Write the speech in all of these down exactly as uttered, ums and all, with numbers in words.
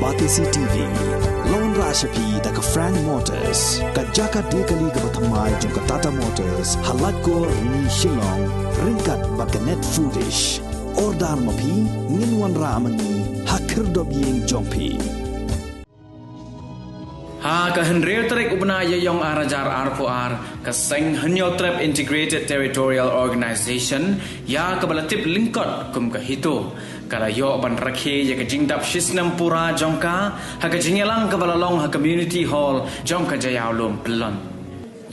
Batesi T V, la wanrah sha phi da ka Frank Motors, ka jaka die kali kaba thymmai jong ka Tata Motors, ha Laitkor Rni Shillong, ryngkat bad ka Net Foodish. Order ma phi, ngin wanrah ma ngi ha khyrdop ïing jong phi. Ha ka hynriew tarik u bnai Ïaïong ar hajar arphew ar, ka seng Hynñiewtrep Integrated Territorial Organization, ïa kaba la tip lyngkot kum ka HITO, ka la ïoh ban rakhe ïa ka jingdap shisnem pura jong ka ha ka jingïalang kaba la long ha Community Hall jong ka Jaiawlum Pyllun.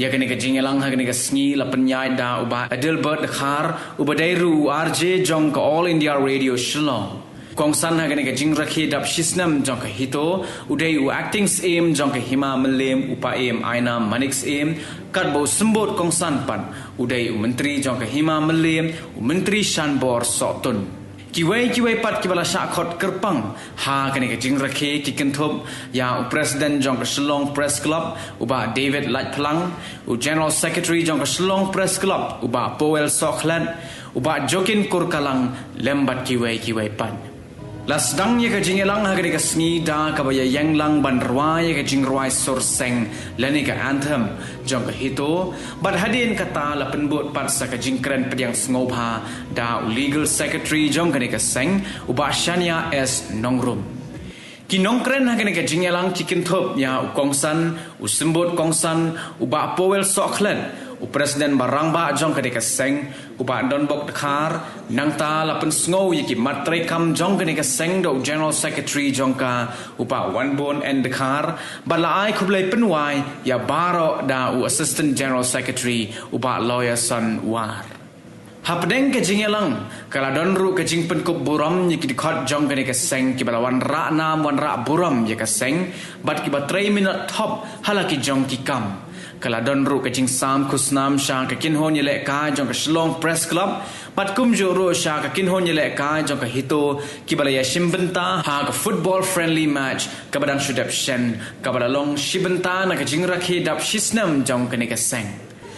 Ïa kane ka jingïalang ha kane ka sngi la pynïaid da u Bah Adelbert Dkhar, uba dei ruh u R J jong ka All India Radio Shillong. Kongsan ha kane ka jingrakhe dap shisnem jong ka HITO u dei u Acting Syiem jong ka Hima Mylliem, u Paiem Ainam Manik Syiem, katba u symbud kongsan pat u dei u Myntri jong ka Hima Mylliem, u Myntri Shanbor Sohtun. Kiwei kiwei pat kiba la shah khot kyrpang ha kane ka jingrakhe ki kynthup ïa u President jong ka Shillong Press Club, u Bah David Laitphlang, u General Secretary jong ka Shillong Press Club, u Bah Powell Sohkhlet, u Bah Jokin Kurkalang, lem bad kiwei kiwei pat. La sdang ïa ka jingïalang ha kane ka sngi da kaba ïaïeng lang ban rwai ïa ka jingrwai sur seng lane ka anthem jong ka HITO, bad hadien kata la pynbud pat sa ka jingkren pdiang sngewbha da u Legal Secretary jong kane ka seng, u Bah Shania S Nongrum. Ki nongkren ha kane ka jingïalang ki kynthup ïa u kongsan, u symbud kongsan, u Bah Powell Sohkhlet, u President ba rangbah jong kane ka seng, u Bah Donbok Dkhar, nangta la pynsngew ïa ki mat treikam jong kane ka seng da u General Secretary jong ka, u Bah Wanbun N Dkhar, bad la ai khublei pynwai ïa baroh da u Assistant General Secretary, u Bah Lawyer Son War. Hapdeng ka jingïalang, ka la don ruh ka jingpynkup burom ïa ki dkhot jong kane ka seng kiba la wanrah nam wanrah burom ïa ka seng, bad kiba trei minot thop ha la ki jong ki kam. Ka la don ruh ka jingsam khusnam sha ka kynhun ïalehkai jong ka Shillong Press Club, bad kumjuh ruh sha ka kynhun ïalehkai jong ka HITO, kiba la ïashim bynta ha ka football friendly match kaba dang shu dep shen, kaba la long shi bynta na ka jingrakhe dap shisnem jong kane ka seng.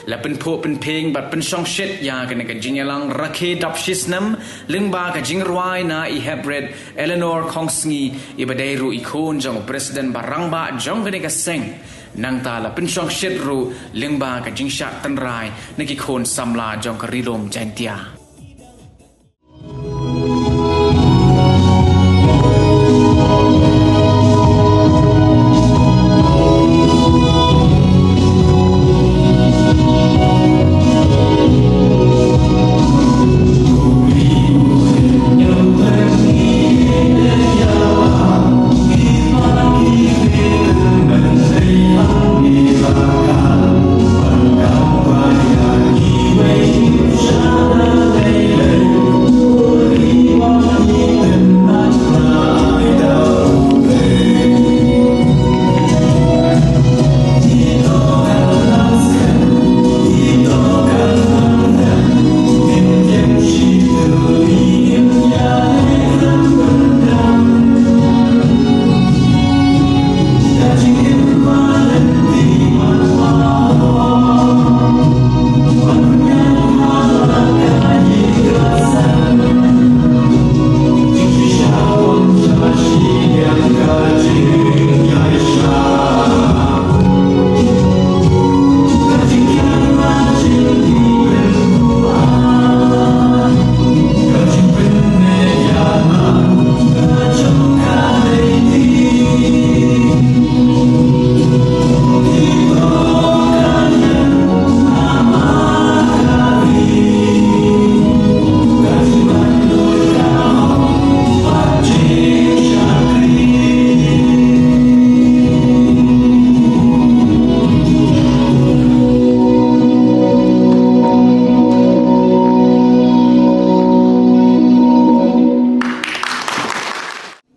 La pynphuh pynphieng bad pynshongshit ïa kane ka jingïalang rakhe dap shisnem lyngba ka jingrwai na i Heprit Eleanor Khongsngi, iba dei ruh i khun jong u President ba rangbah jong kane ka seng. Nangta la pynshongshit ruh lyngba ka jingshah tynrai na ki khun samla jong ka Ri Lum Jaiñtia.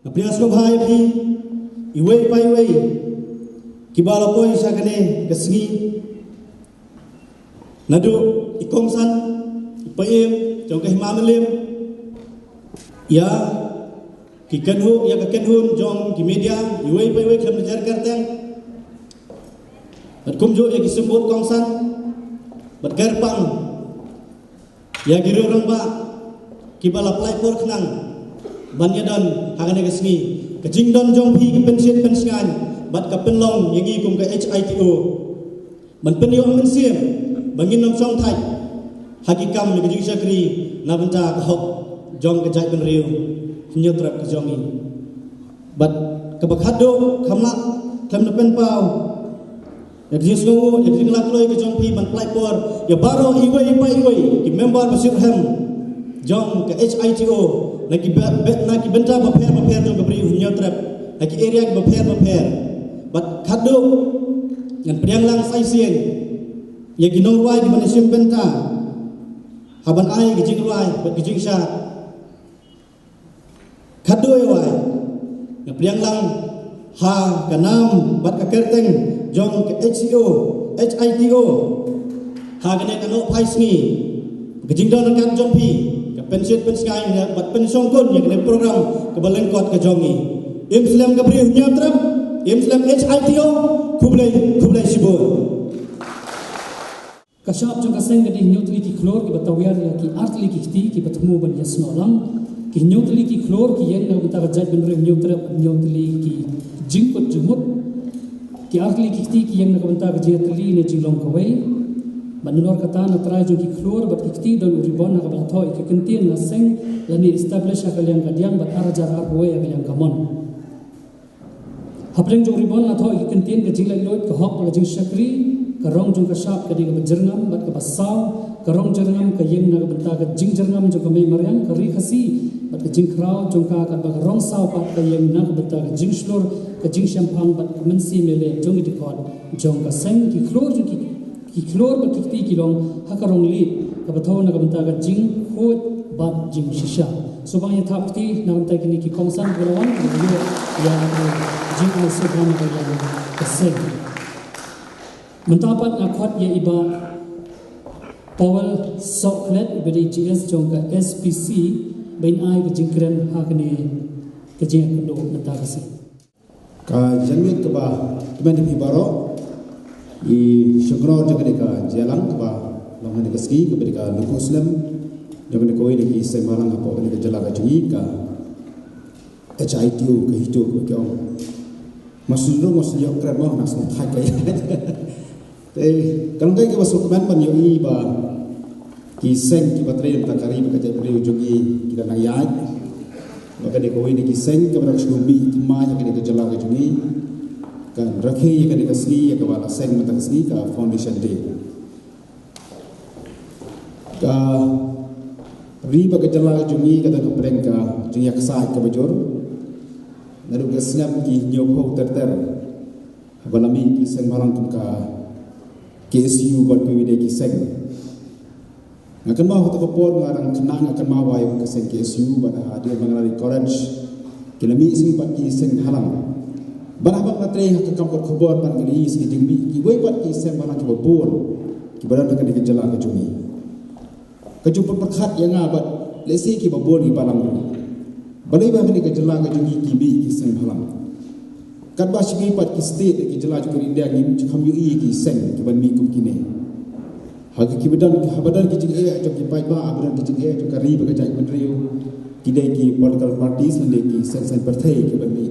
Nga pdiang sngewbha ïa phi, iwei pa iwei, kiba la poi sha kane ka sngi. Naduh i kongsan, i paiem jong ka Hima Mylliem, ïa ki kynhun, ïa ka kynhun jong ki media, iwei pa iwei khlem da jer kyrteng. Bad kumjuh ïa ki symbud kongsan, bad kyrpang ïa ki riew rangbah kiba la pynlait por khnang Ban ïadon ha kane ka sngi, ka jingdon jong phi ka pynshit pynshngaiñ bad ka pynlong ïa ngi kum ka H I T O ban pynïoh mynsiem ba ngin ym shongthait ha ki kam ne ka jingshakri na bynta ka hok jong ka jaitbynriew Hynñiewtrep ka jong ngi. Bad kaba khatduh, kham lah khlem da pynpaw ïa ka jingsngewnguh, ïa ka jingïaid kloi ka jong phi ban pynlait por ïa baroh iwei pa iwei ki member ba shitrhem jong ka H I T O, na ki ba, ba, na ki bynta bapher bapher jong ka Ri Hynñiewtrep, na ki area bapher bapher. Bad khatduh, ngan pdiang lang sa shisien ïa ki nongrwai kiba na shim bynta ha ban ai ka jingrwai bad ka jingshad. Khatduh ïa wai, nga pdiang lang ha ka nam bad ka kyrteng jong ka H I T O, H I T O, ha kane ka nohphai sngi, ka jingdon ryngkat jong phi ka pynshit pynshngaiñ bad pynshongkun ïa kane ka program kaba lyngkot ka jong ngi. Im slem ka Ri Hynñiewtrep, im slem H I T O. Khublei, khublei shibun. Ka shap jong ka seng ka dei hynñiew tylli ki khlur kiba tawiar ïa ki ar tylli ki kti kiba thmu ban ïasnoh lang. Ki hynñiew tylli ki khlur ki ïeng na ka bynta ka jaitbynriew Hynñiewtrep, hynñiew tylli ki jingkut jingmut. Ki ar tylli ki kti ki ïeng na ka bynta ka jingïatylli ne jinglong kawei. Bad nalor kata, na trai jong ki khlur bad ki kti don u ribon ha kaba la thoh ïa ka kyntien la seng lane establish ha ka liang ka diang bad ar hajar arphew wei ha ka liang ka mon. Hapdeng jong u ribon la thoh ïa ka kyntien ka jinglaitluid, ka hok bad ka jingshakri. Ka rong jong ka shap ka dei kaba jyrngam bad kaba saw. Ka rong jyrngam ka ïeng na ka bynta ka jingjyrngam jong ka mei mariang ka Ri Khasi, bad ka jingkhraw jong ka katba ka rong saw pat ka ïeng na ka bynta ka jingshlur, ka jingshemphang bad ka mynsiem ïaleh jong ki dkhot jong ka seng. Ki khlur jong ki Ki khlur bad ki kti ki long ha ka rong lieh kaba thew na ka bynta ka jingkhuid bad jingshisha. Sngewbha ïa thap kti na ka bynta kine ki kongsan kiba la wan, kiba ïoh ïa ka jingai sngewbha na ka liang ka seng. Mynta pat nga khot ïa i Bah Powell Sohkhlet, iba dei G S jong ka S P C, ba in ai ka jingkren ha kane ka jingïakynduh mynta ka sngi. Ka janmiet kaba kmen ïa phi baroh, i shongknor jong kane ka jingïalang kaba long ha kane ka sngi, kaba dei ka nongpynim jong kane kawei na ki seng bhalang hapoh kane ka jylla ka jong ngi, ka H I T O, ka HITO kaba ki ong. Nga sngewthuh, nga sngewthuh kren mo, nga sngewthuh thait ka ïa. Te ka long kaei kaba sngewkmen ban ïohi ba ki seng kiba trei na ka ri bad ka jaitbynriew jong ngi ki dang nang ïaid. Ba kane kawei na ki seng kaba dang shu mih thymmai ïa kane ka jylla ka jong ngi, kan rakhe ïa kane ka sngi, ïa kaba la seng mynta ka sngi, ka Foundation Day. Ka ri bad ka jylla ka jong ngi ka dang hapdeng ka jingïaksaid kaba jur. Naduh ka snem ki hynñiewphew ter ter, haba la mih ki seng bhalang kum ka K S U bad kiwei de ki seng. Nga kynmaw ha kata ka por nga dang khynnah, nga kynmaw ba ïa ka seng K S U bad ha Dear Manglari College ki la mih shuh bad ki seng bhalang. Bad haba nga trei ha ka kam kot khubor bad nga ïohi sha ka jingmih kiwei pat ki seng bhalang kiba bun kiba don ha kane ka jylla ka jong ngi. Ka ju pynpyrkhat ïa nga bad lehse kiba bun kiba lang ruh. Balei ba ha kane ka jylla ka jong ngi ki mih ki seng bhalang? Katba sha kiwei pat ki state, ki jylla jong ka India, ngim ju kham ïohi ki seng kiban mih kum kine. Ha ka kiba don, haba don ki jingeh jong ki paidbah, haba don ki jingeh jong ka ri bad ka jaitbynriew, ki dei ki political parties lane ki seng saiñ pyrthei kiban mih.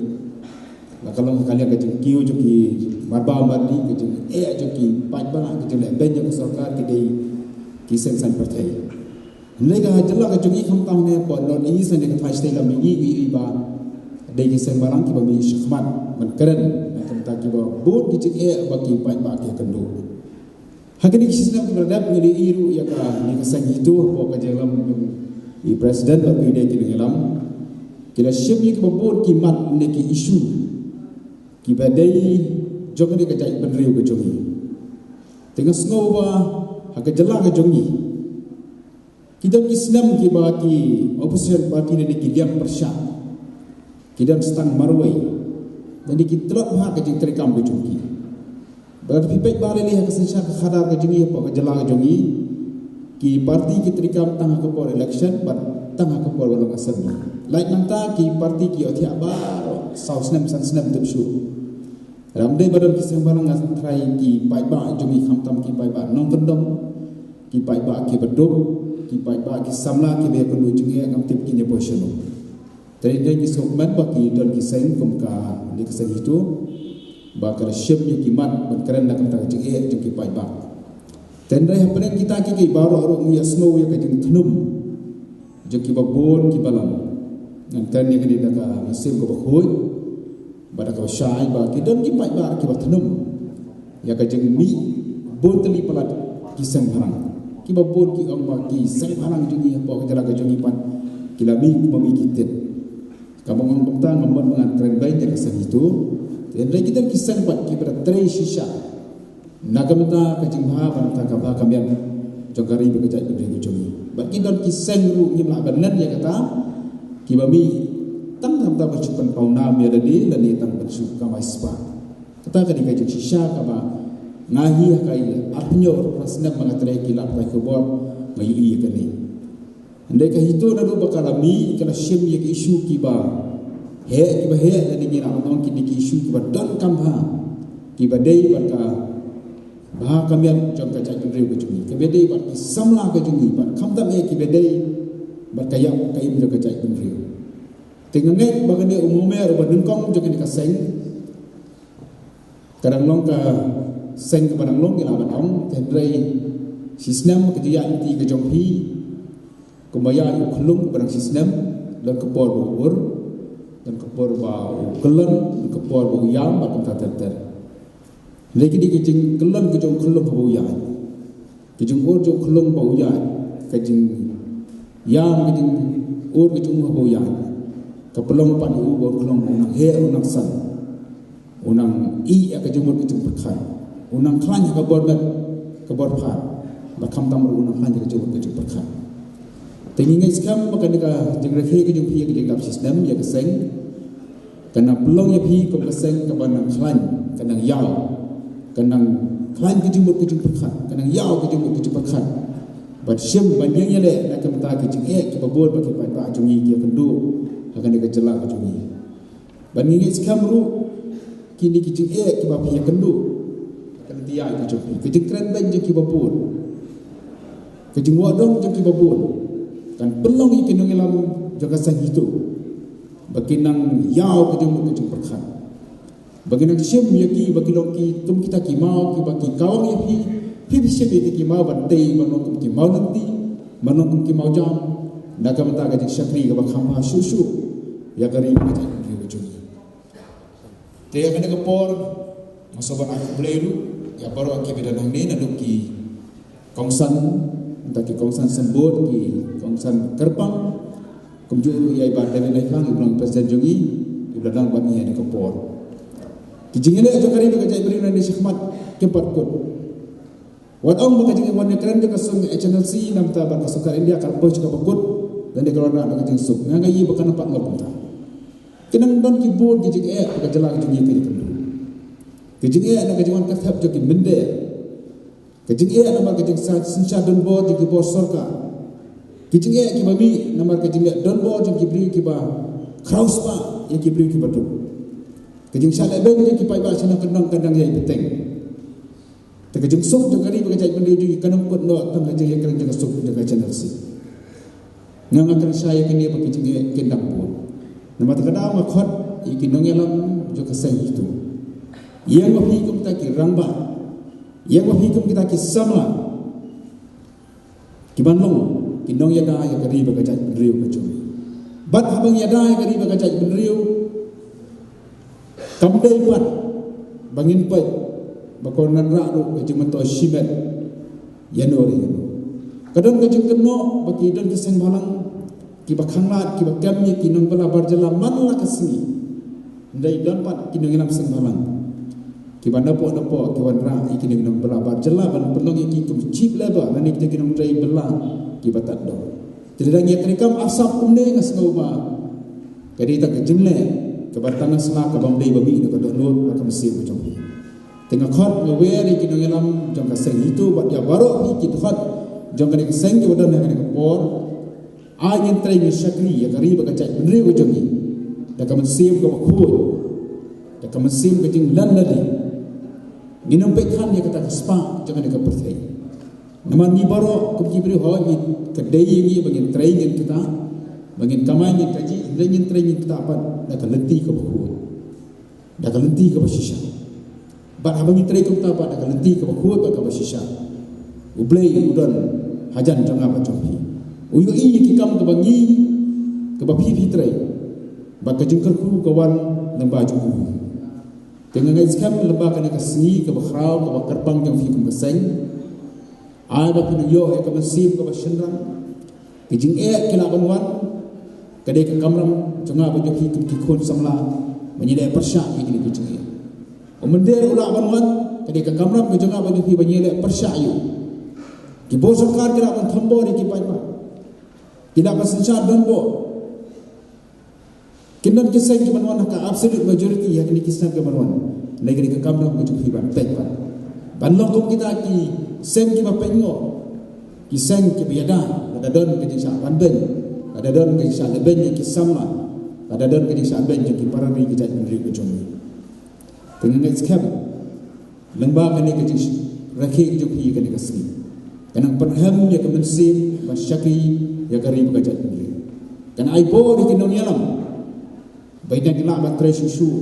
La ka long ka liang ka jingkiew jong ki marba mardi, ka jingeh jong ki paidbah, ka jingleh beiñ jong ka sorkar, ki dei ki seng saiñ pyrthei. Hynrei ka jylla ka jong ngi khamtam ne hapoh North East ne ka thaw state lam ngi ngi ïohi ba dei ki seng bhalang kiba mih shakhmat ban kren na ka bynta kiba bun ki jingeh ba ki paidbah ki ïakynduh. Ha kine ki snem kiba la dep ngi la ïohi ruh ïa kane ka seng HITO hapoh ka jingïalam jong i president bad kiwei de ki nongïalam, ki la shim ïa kiba bun ki mat ne ki issue kiba dei jong kane ka jaitbynriew ka jong ngi. Te nga sngew ba ha ka jylla ka jong ngi ki don ki snem kiba ki opposition party ne ki liang pyrshah ki don stang marwei, ne ki tlot bha ka jingtreikam ka jong ki. Ba lada phi peit ba lei lei ha ka synshar ka khadar ka jong ngi hapoh ka jylla ka jong ngi, ki party ki treikam tang ha ka por election bad tang ha ka por ba long assembly. Lait nangta ki party ki ïohthiah baroh saw snem san snem dep shuh. Lada ym dei ba don ki seng bhalang, nga tharai ki paidbah jong ngi, khamtam ki paidbah nongkyndong, ki paidbah kiba duk, ki paidbah ki samla kiba ïakynduh jingeh, ngam tip kin ïa poi shano. Te ngi sngewkmen ba ki don ki seng kum kane ka seng HITO ba ka la shim ïa ki mat ban kren na ka bynta ka jingeh jong ki paidbah. Te hynrei hapdeng kita kiei kiei baroh ruh ngi ïa sngew ïa ka jingthnum jong kiba bun kiba lam. Ngan kren ïa kane da ka mynsiem kaba khuid bad da kaba shai ba ki don ki paidbah kiba thnum ïa ka jingmih bun tylli palat ki seng bhalang. Kiba bun ki ong ba ki seng bhalang jong ngi hapoh ka jylla ka jong ngi pat ki la mih kumba mih ki tit. Kaba ong kumta, ngam mut ba ngan kren beiñ ïa ka seng HITO. Te hynrei ki don ki seng pat kiba da trei shisha na ka bynta ka jingbha bad na ka bynta ka bha ka miat jong ka ri bad ka jaitbynriew ka jong ngi. Bad ki don ki seng ruh ngim lah ban len ïa kata, kiba mih tang na ka bynta ban shu pynpaw nam ïa lade lane tang ban shu kamai spah. Kata ka dei ka jingshisha kaba nga hi ha ka arphew hynñiew snem ba nga trei ki lad pathai khubor, nga ïohi ïa kane. Hynrei ka HITO naduh ba ka la mih ka la shim ïa ki issue kiba heh, kiba heh lane ngi lah ban ong kine ki issue kiba donkam bha, kiba dei bad ka bha ka miat jong ka jaitbynriew ka jong ngi, kiba dei bad ki samla ka jong ngi, bad khamtam eh kiba dei bad ka ïap ka im jong ka jaitbynriew. Te nga ngeit ba kane u mawmer uba nyngkong jong kane ka seng, ka dang long ka seng kaba dang long, ngi lah ban ong. Te hynrei shisnem ka jingïaid lynti ka jong phi, kumba ïaid u khyllung ba dang shisnem, don ka por ba u ur, don ka por ba u kyllon, don ka por ba u ïam bad kumta ter ter. Hynrei ka dei ka jingkyllon ka jong u khyllung haba u ïaid, ka jingïur jong u khyllung ba u ïaid, ka jingïam ka jingïur ka jong u haba u ïaid, ka pynlong pat ïa u ba u khyllung ba u nang heh, u nang san, u nang ïeh ïa ka jingmut ka jingpyrkhat, u nang khlaiñ ha ka bor met ka bor phad, bad khamtam ruh u nang khlaiñ ïa ka jingmut ka jingpyrkhat. Te ngi ngeit skhem ba kane ka jingrakhe ka jong phi ïa ka jingdap shisnem ïa ka seng, ka nang pynlong ïa phi kum ka seng kaba nang khlaiñ, ka nang ïaw, ka nang khlaiñ ka jingmut ka jingpyrkhat, ka nang ïaw ka jingmut ka jingpyrkhat. Ban shim ban ïeng ïaleh na ka bynta ki jingeh kiba bun ba ki paidbah jong ngi ki ïakynduh ha kane ka jylla ka jong ngi. Bad ngi ngeit skhem ruh kine ki jingeh kiba phi ïakynduh, ka lynti ïaid ka jong phi, ka jingkren beiñ jong kiba bun, ka jingwad dong jong kiba bun, kan pynlong ïa ki nongïalam jong ka seng HITO ba kin nang ïaw ka jingmut ka jingpyrkhat, ba kin nang shim ïa ki ba ki long ki kum kita ki maw kiba ki kawang ïa phi, phi phi shim ïa ki maw ban tei ban long kum ki maw lynti, ban long kum ki maw jam na ka bynta ka jingshakri kaba kham bha shuh shuh ïa ka ri bad ka jaitbynriew ka jong ngi. Te ha kane ka por nga sngewbha ban ai khublei ruh ïa baroh kiba don hangne naduh ki kongsan, mynta ki kongsan symbood, ki kongsan kyrpang, kumjuh ruh ïa i Bah David Laiplang, i ba long president jong ngi, iba la dang bad ngi ha kane ka por. Ki jingïaleh jong ka ri bad ka jaitbynriew nangne shakhmat kim pat kut. Wat ong ba ka jingwan ïakren jong ka seng H N L C namar ba ka sorkar India ka la poi sha kaba kut lane ka la wanrah da ka jingsuk. Nga nga ïohi ba kan ym pat long kumta. Ki nang don ki bun ki jingeh ba ka jylla ka jong ngi ka ïakynduh. Ki jingeh na ka jingwan kyrthep jong ki mynder. Ki jingeh namar ka jingsynshar donbor jong ki bor sorkar. Ki jingeh kiba mih namar ka jingleh donbor jong ki briew kiba khraw spah ïa ki briew kiba duk. Ki jingshah lehbeiñ jong ki paidbah sha nongkyndong kan dang ïai bteng. Te ka jingsuk jong ka ri bad ka jaitbynriew jong ngi kan ym kut noh tang ka jingïakren jong ka suk jong ka H N L C. Nga nga kren shai ïa kine ba ki jingeh kin dang bun. Namar kata ka daw nga khot ïa ki nongïalam jong ka seng HITO, ïeng ma phi kum kita ki rangbah, ïeng ma phi kum kita ki samla, ki ban long ki nongïada ïa ka ri bad ka jaitbynriew ka jong ngi. Bad haba ngi ïada ïa ka ri bad ka jaitbynriew, kam dei pat ba ngin peit ba ka wanrah ruh ka jingmyntoi shimet ïano re ïano. Ka don ka jingkynnoh ba ki don ki seng bhalang kiba khanglad kiba kem ïa ki nongbylla bar jylla man la ka sngi. Hynrei don pat ki nongïalam seng bhalang kiba napoh napoh ki wanrah ïa ki nongbylla bar jylla ban pynlong ïa ki kum cheap labour lane kita ki nongtrei bylla kiba tad dor. Te lada ngi ïatreikam arsap kumne nga sngew ba ka dei tang ka jingleh kaba tang sla, kaba ym dei ba mih na ka dohnud bad ka mynsiem ka jong phi. Te nga khot, nga wer ïa ki nongïalam jong ka seng HITO bad ïa baroh phi ki dkhot jong kane ka seng kiba don ha kane ka por. Ai ngin trei ngin shakri ïa ka ri bad ka jaitbynriew ka jong ngi da ka mynsiem kaba khuid, da ka mynsiem ka jinglen lade. Ngin ym peit khan ïa kata ka spah jong kane ka pyrthei. Namar ngi baroh kum ki briew, hooid, ngi, ka dei ïa ngi ba ngin trei ngin ktah, ba ngin kamai ngin kajih, Ngin trei ngin ktah pat da ka lynti kaba khuid, da ka lynti kaba shisha. Bad haba ngi trei kumta pat da ka lynti kaba khuid bad kaba shisha, U Blei u don hajan jong nga bad jong phi. U ïohi ïa ki kam kaba ngi, kaba phi phi trei. Bad ka jingkyrkhu ka wan lyngba jong u. Te nga ngeit skhem lyngba kane ka sngi kaba khraw kaba kyrpang jong phi kum ka seng. Ai ba phin ïoh ïa ka mynsiem kaba shynrang. Ki jingeh ki lah ban wan. Ka dei ka kamram jong nga bad jong phi kum ki khun samla ban ïaleh pyrshah ïa kine ki jingeh. U mynder u lah ban wan. Ka dei ka kamram ka jong nga bad jong phi ban ïaleh pyrshah ïa u. Ki bor sorkar ki lah ban thombor ïa ki paidbah. Ki lah ban synshar donbor. Kin don ki seng ki ban wan ha ka absolute majority ha kine ki snem ki ban wan. Lei kane ka kamram ka jong phi ban peit pat. Ban long kum kita ki seng kiba peit noh. Ki seng kiba ïada, lada don ka jingshah ban beiñ, lada don ka jingshah lehbeiñ ïa ki samla, lada don ka jingshah beiñ ïa ki para ri ka jaitbynriew ka jong ngi. Te nga ngeit skhem lyngba kane ka jingrakhe ka jong phi kane ka sngi, ka nang pynrhem ïa ka mynsiem ban shakri ïa ka ri bad ka jaitbynriew. Kan ai bor ïa ki nongïalam ba kin lah ban trei shuh shuh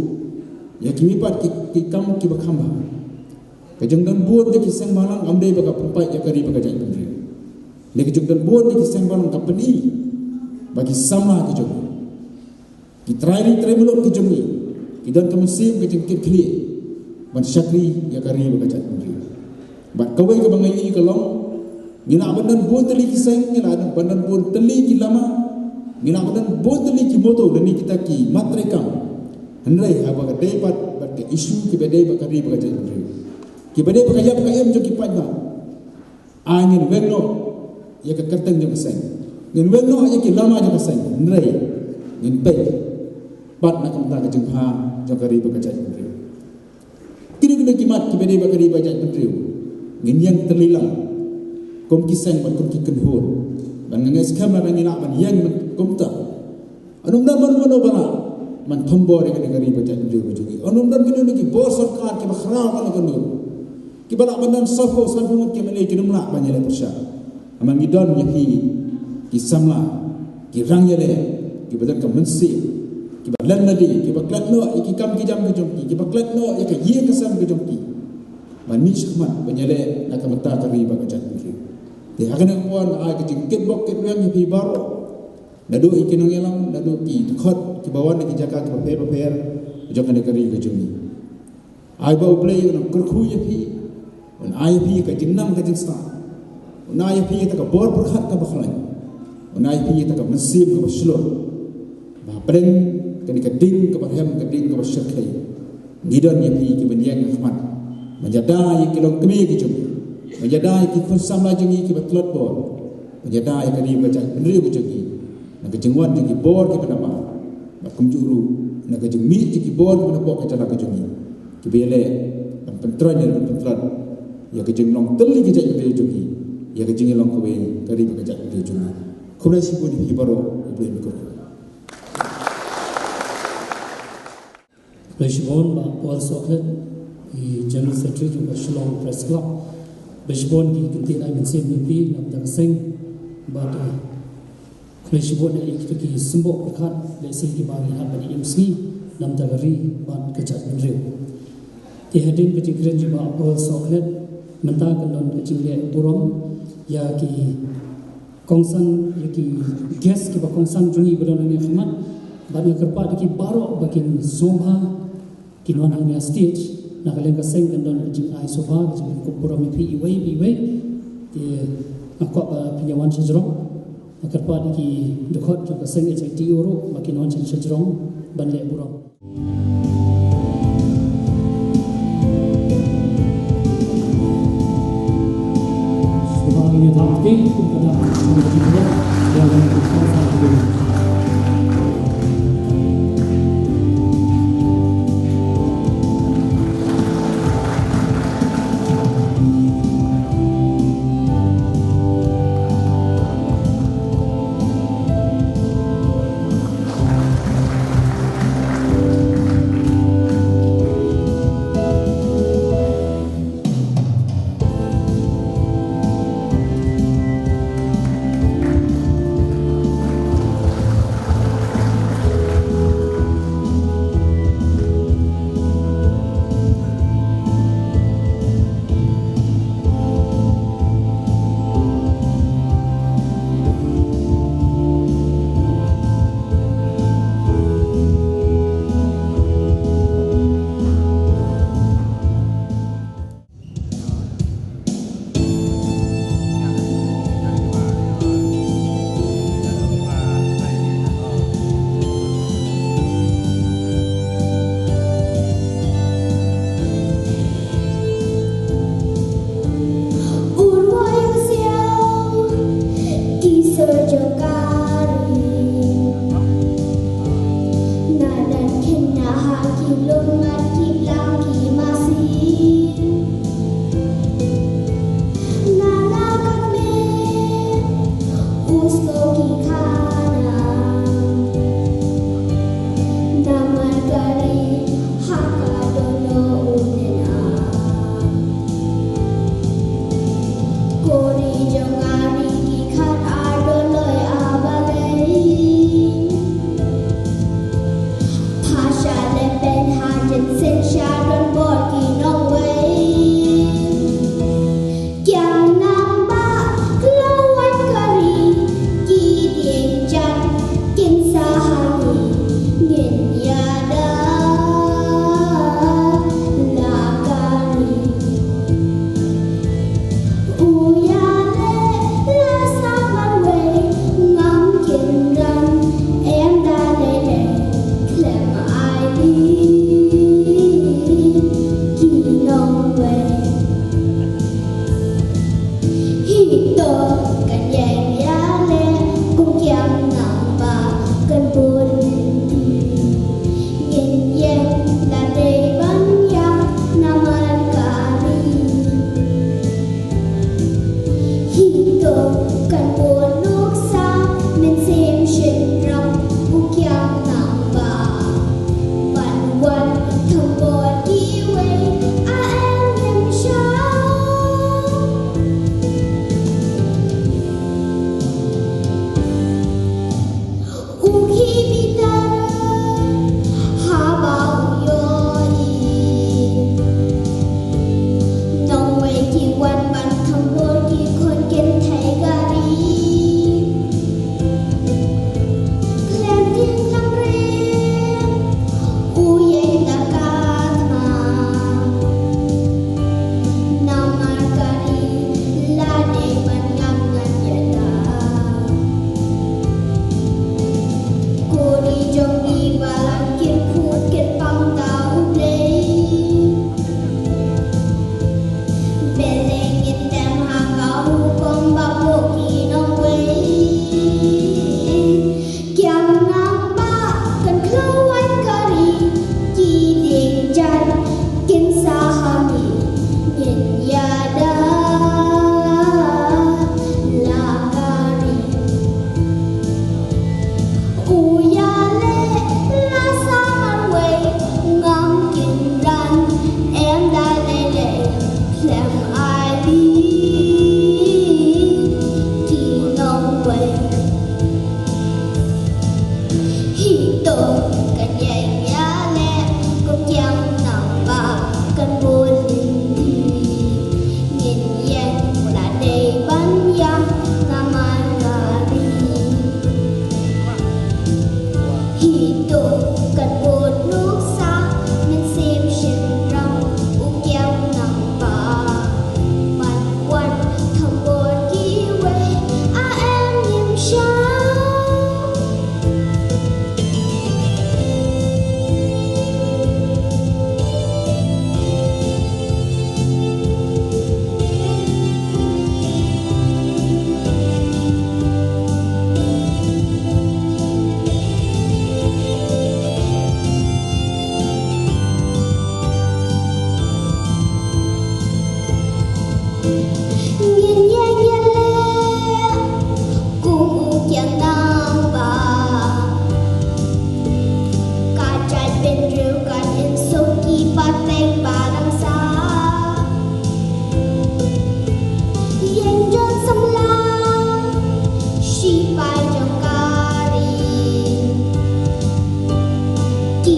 ïa ki mih pat ki, ki kam kiba kham bha. Ka jingdon bun ïa ki seng bhalang kam dei ba ka pynpait ïa ka ri bad ka jaitbynriew. Lei ka jingdon bun ïa ki seng bhalang ka pyni ba ki samla ki jong ki trai ri trai muluk ki jong ngi ki don ka mynsiem ka jingkitkhlieh ban shakri ïa ka ri bad ka jaitbynriew. Bad kawei kaba nga ïohi ka long, ngi lah ban don bun tylli ki seng, ngi lah ban don bun tylli ki lama, ngi lah ban don bun tylli ki moto lane kita ki mat treikam. Hynrei haba ka dei bad, bad ka issue kiba dei bad ka ri bad ka jaitbynriew, kiba dei bad ka ïap ka im jong ki paidbah, ai ngin weng noh ïa ka kyrteng jong ka seng, ngin weng noh ïa ki lama jong ka seng, hynrei ngin peit pat na ka bynta ka jingbha jong ka ri bad ka jaitbynriew. Kine kine ki mat kiba dei bad ka ri bad ka jaitbynriew ngin ïeng tylli lang kum ki seng bad kum ki kynhun. Bad nga ngeit skhem lada ngi lah ban ïeng kumta, un ym don mano mano ba lah ban thombor ïa kane ka ri bad ka jaitbynriew ka jong ngi. Un ym don kino kino ki bor sorkar kiba khraw kano kano, kiba lah ban don sawphew sanphew ngut ki M L A kin ym lah ban ïaleh pyrshah. Namar ngi don ïa phi ki samla, ki rangïaleh, kiba don ka mynsiem, kiba len lade, kiba klet noh ïa ki kam ki jam ki jong ki, kiba klet noh ïa ka ïing ka sem ka jong ki, ban mih shakhmat ban ïaleh na ka bynta ka ri bad ka jaitbynriew. Te ha kane ka por nga ai ka jingkitbok kitrwiang ïa phi baroh, naduh ïa ki nongïalam, naduh ki dkhot kiba wan na ki jaka kiba pher bapher jong kane ka ri ka jong ngi. Ai ba U Blei un kyrkhu ïa phi, un ai ïa phi ka jingnang ka jingstad, un ai ïa phi ïa ka bor pyrkhat kaba khlaiñ, un ai ïa phi ïa ka mynsiem kaba shlur, ba hapdeng kane ka ding kaba rhem, ka ding kaba shyrkhei, ngi don ïa phi kiban ïeng ha khmat ban ïada ïa ki longkmie ki jong ngi, ban ïada ïa ki khun samla jong ngi kiba tlot bor, ban ïada ïa ka ri ka jaitbynriew ka jong ngi na ka jingwan jong ki bor kiba nabar, bad kumjuh ruh na ka jingmih jong ki bor kiba napoh ka jylla ka jong ngi, kiba ïaleh ban pyntroiñ, ban pyntlot ïa ka jinglong tylli ka jaitbynriew jong ngi, ïa ka jingïalong kawei ka ri bad ka jaitbynriew jong ngi. Khublei shibun ïa phi baroh, U Blei un kyrkhu. Khublei shibun Bah Paul Sohkhlet, i General Secretary jong ka Shillong Press Club. Khublei shibun ki kyntien ai mynsiem ïa phi na ka bynta ka seng. Bad, eh, khublei shibun ïa kito ki symboh pyrkhat, lehse kiba ngi hap ban im sngi na ka bynta ka ri bad ka jaitbynriew. Te hadien ka jingkren jong Bah Paul Sohkhlet, mynta kan don ka jingleh burom ïa ki kongsan, ïa ki guest kiba kongsan jong ngi ba don hangne ha khmat. Bad nga kyrpad ïa ki baroh ba kin sngewbha kin wan hangne ha stage. Na ka liang ka seng kan don ka jingai sngewbha, ka jingkup burom ïa phi iwei pa iwei. Te nga kwah ba phin ïa wan shajrong. Nga kyrpad ïa ki dkhot jong ka seng H I T O ruh ba kin wan shajrong ban leh burom.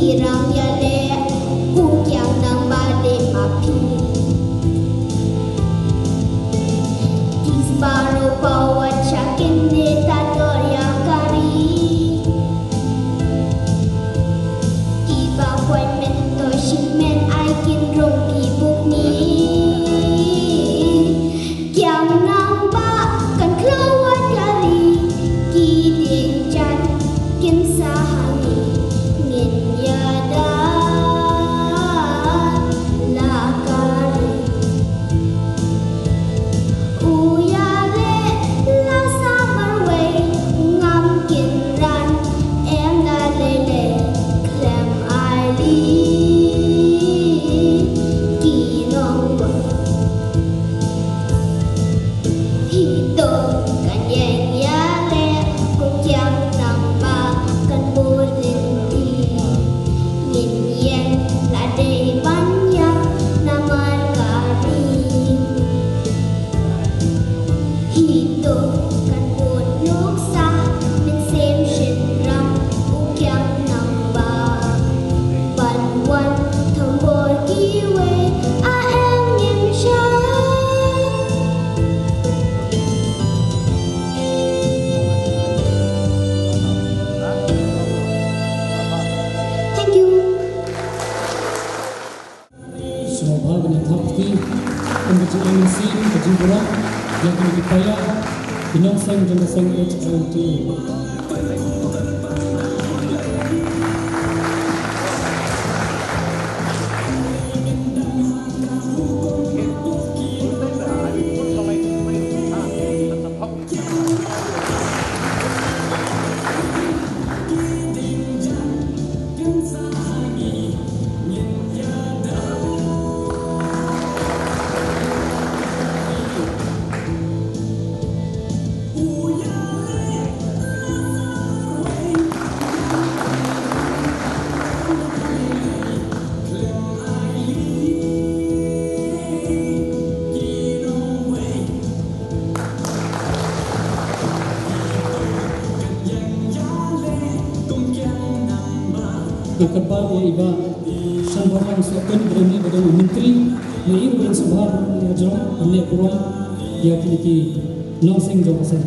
Ki rang ïaleh u kiang nang ba dei ma phi. Ki sparrow paw wat sha kine ta dor ïa ka ri. Kiba poi mynta shisien ai kin rung ki bukni. Kiang nang ba kan khlaw wat ka ri, ki dieng jait kin sa ha ngi, ngin ïada la ka ri. U ïaleh la sa marwei, ngam kynran, em da lei lei, khlem ai li ki nongwei. Hi to kan ïeng ïaleh, kum kiang nang ba kan bud lynti. Ngin ïeng la dei ban ïap namar ka ri. Hi to kan bud nuksa, mynsiem shynrang, u kiang nang ba ban wan thombor kiwei, a em ngim shai. Thank you. Sngewbha ban ïa thap kti kum ka jingïaid mynsiem, ka jingburom ïa kine ki paidbah, ki nongseng jong ka seng H L T. Nga kyrpad ïa i Bah Shanborlang Sohtun, ba dei u Myntri, na i ruh ban sngewbha ïa jrong ban leh burom ïa kine ki nongseng jong ka seng.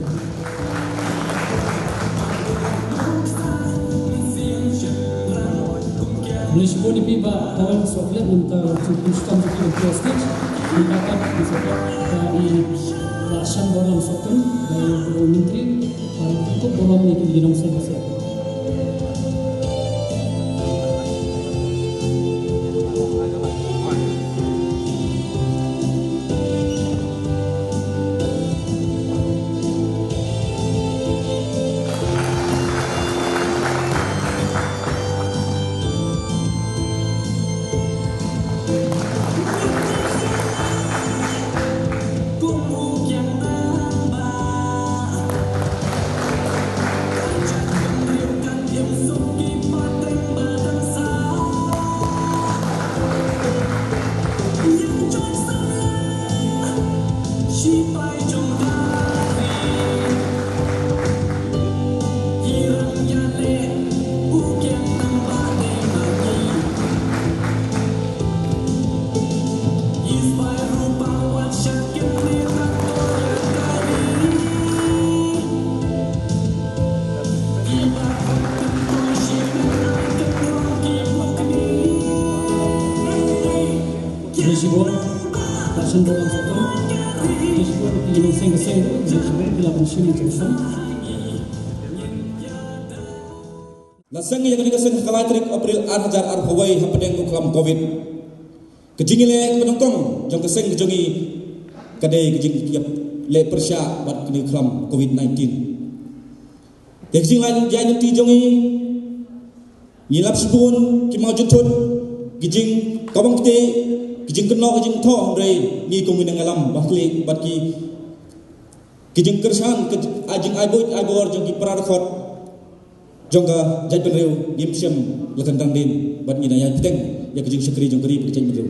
Khublei shibun ïa phi Bah Pawan Sohkhlieh, mynta shu pynskhem ïa phi on the stage. Mynta pat phi sa ïa i Bah Shanborlang Sohtun, ba dei u Myntri, ba khublei burom ïa ki nongseng ka seng. Khublei shibun, Bah Shanborlang Sohtun. Khublei shibun, ki nongseng ka seng, khublei shibun, ki la pynshim ïa ka seng. La seng ïa kane ka seng ha ka lai tarik April ar hajar arphew wei hapdeng u khlam covid. Ka jingïaleh kaba nyngkong jong ka seng ka jong ngi ka dei ka jingïaleh pyrshah bad kane ka khlam covid nineteen. Te ka jingleit ïaid lynti jong ngi, ngi lap shibun ki mawjynthut, ki jingkawang kti, ki jingkynnoh, ki jingthoh, hynrei ngi kum ki nongïalam ba khlieh bad ki, ki jingkyrshan, ki, ai jing ai buit ai bor jong ki para dkhot jong ka jaitbynriew ngim shym la kyndang dien bad ngi nang ïai bteng ïa ka jingshakri jong ka ri bad ka jaitbynriew.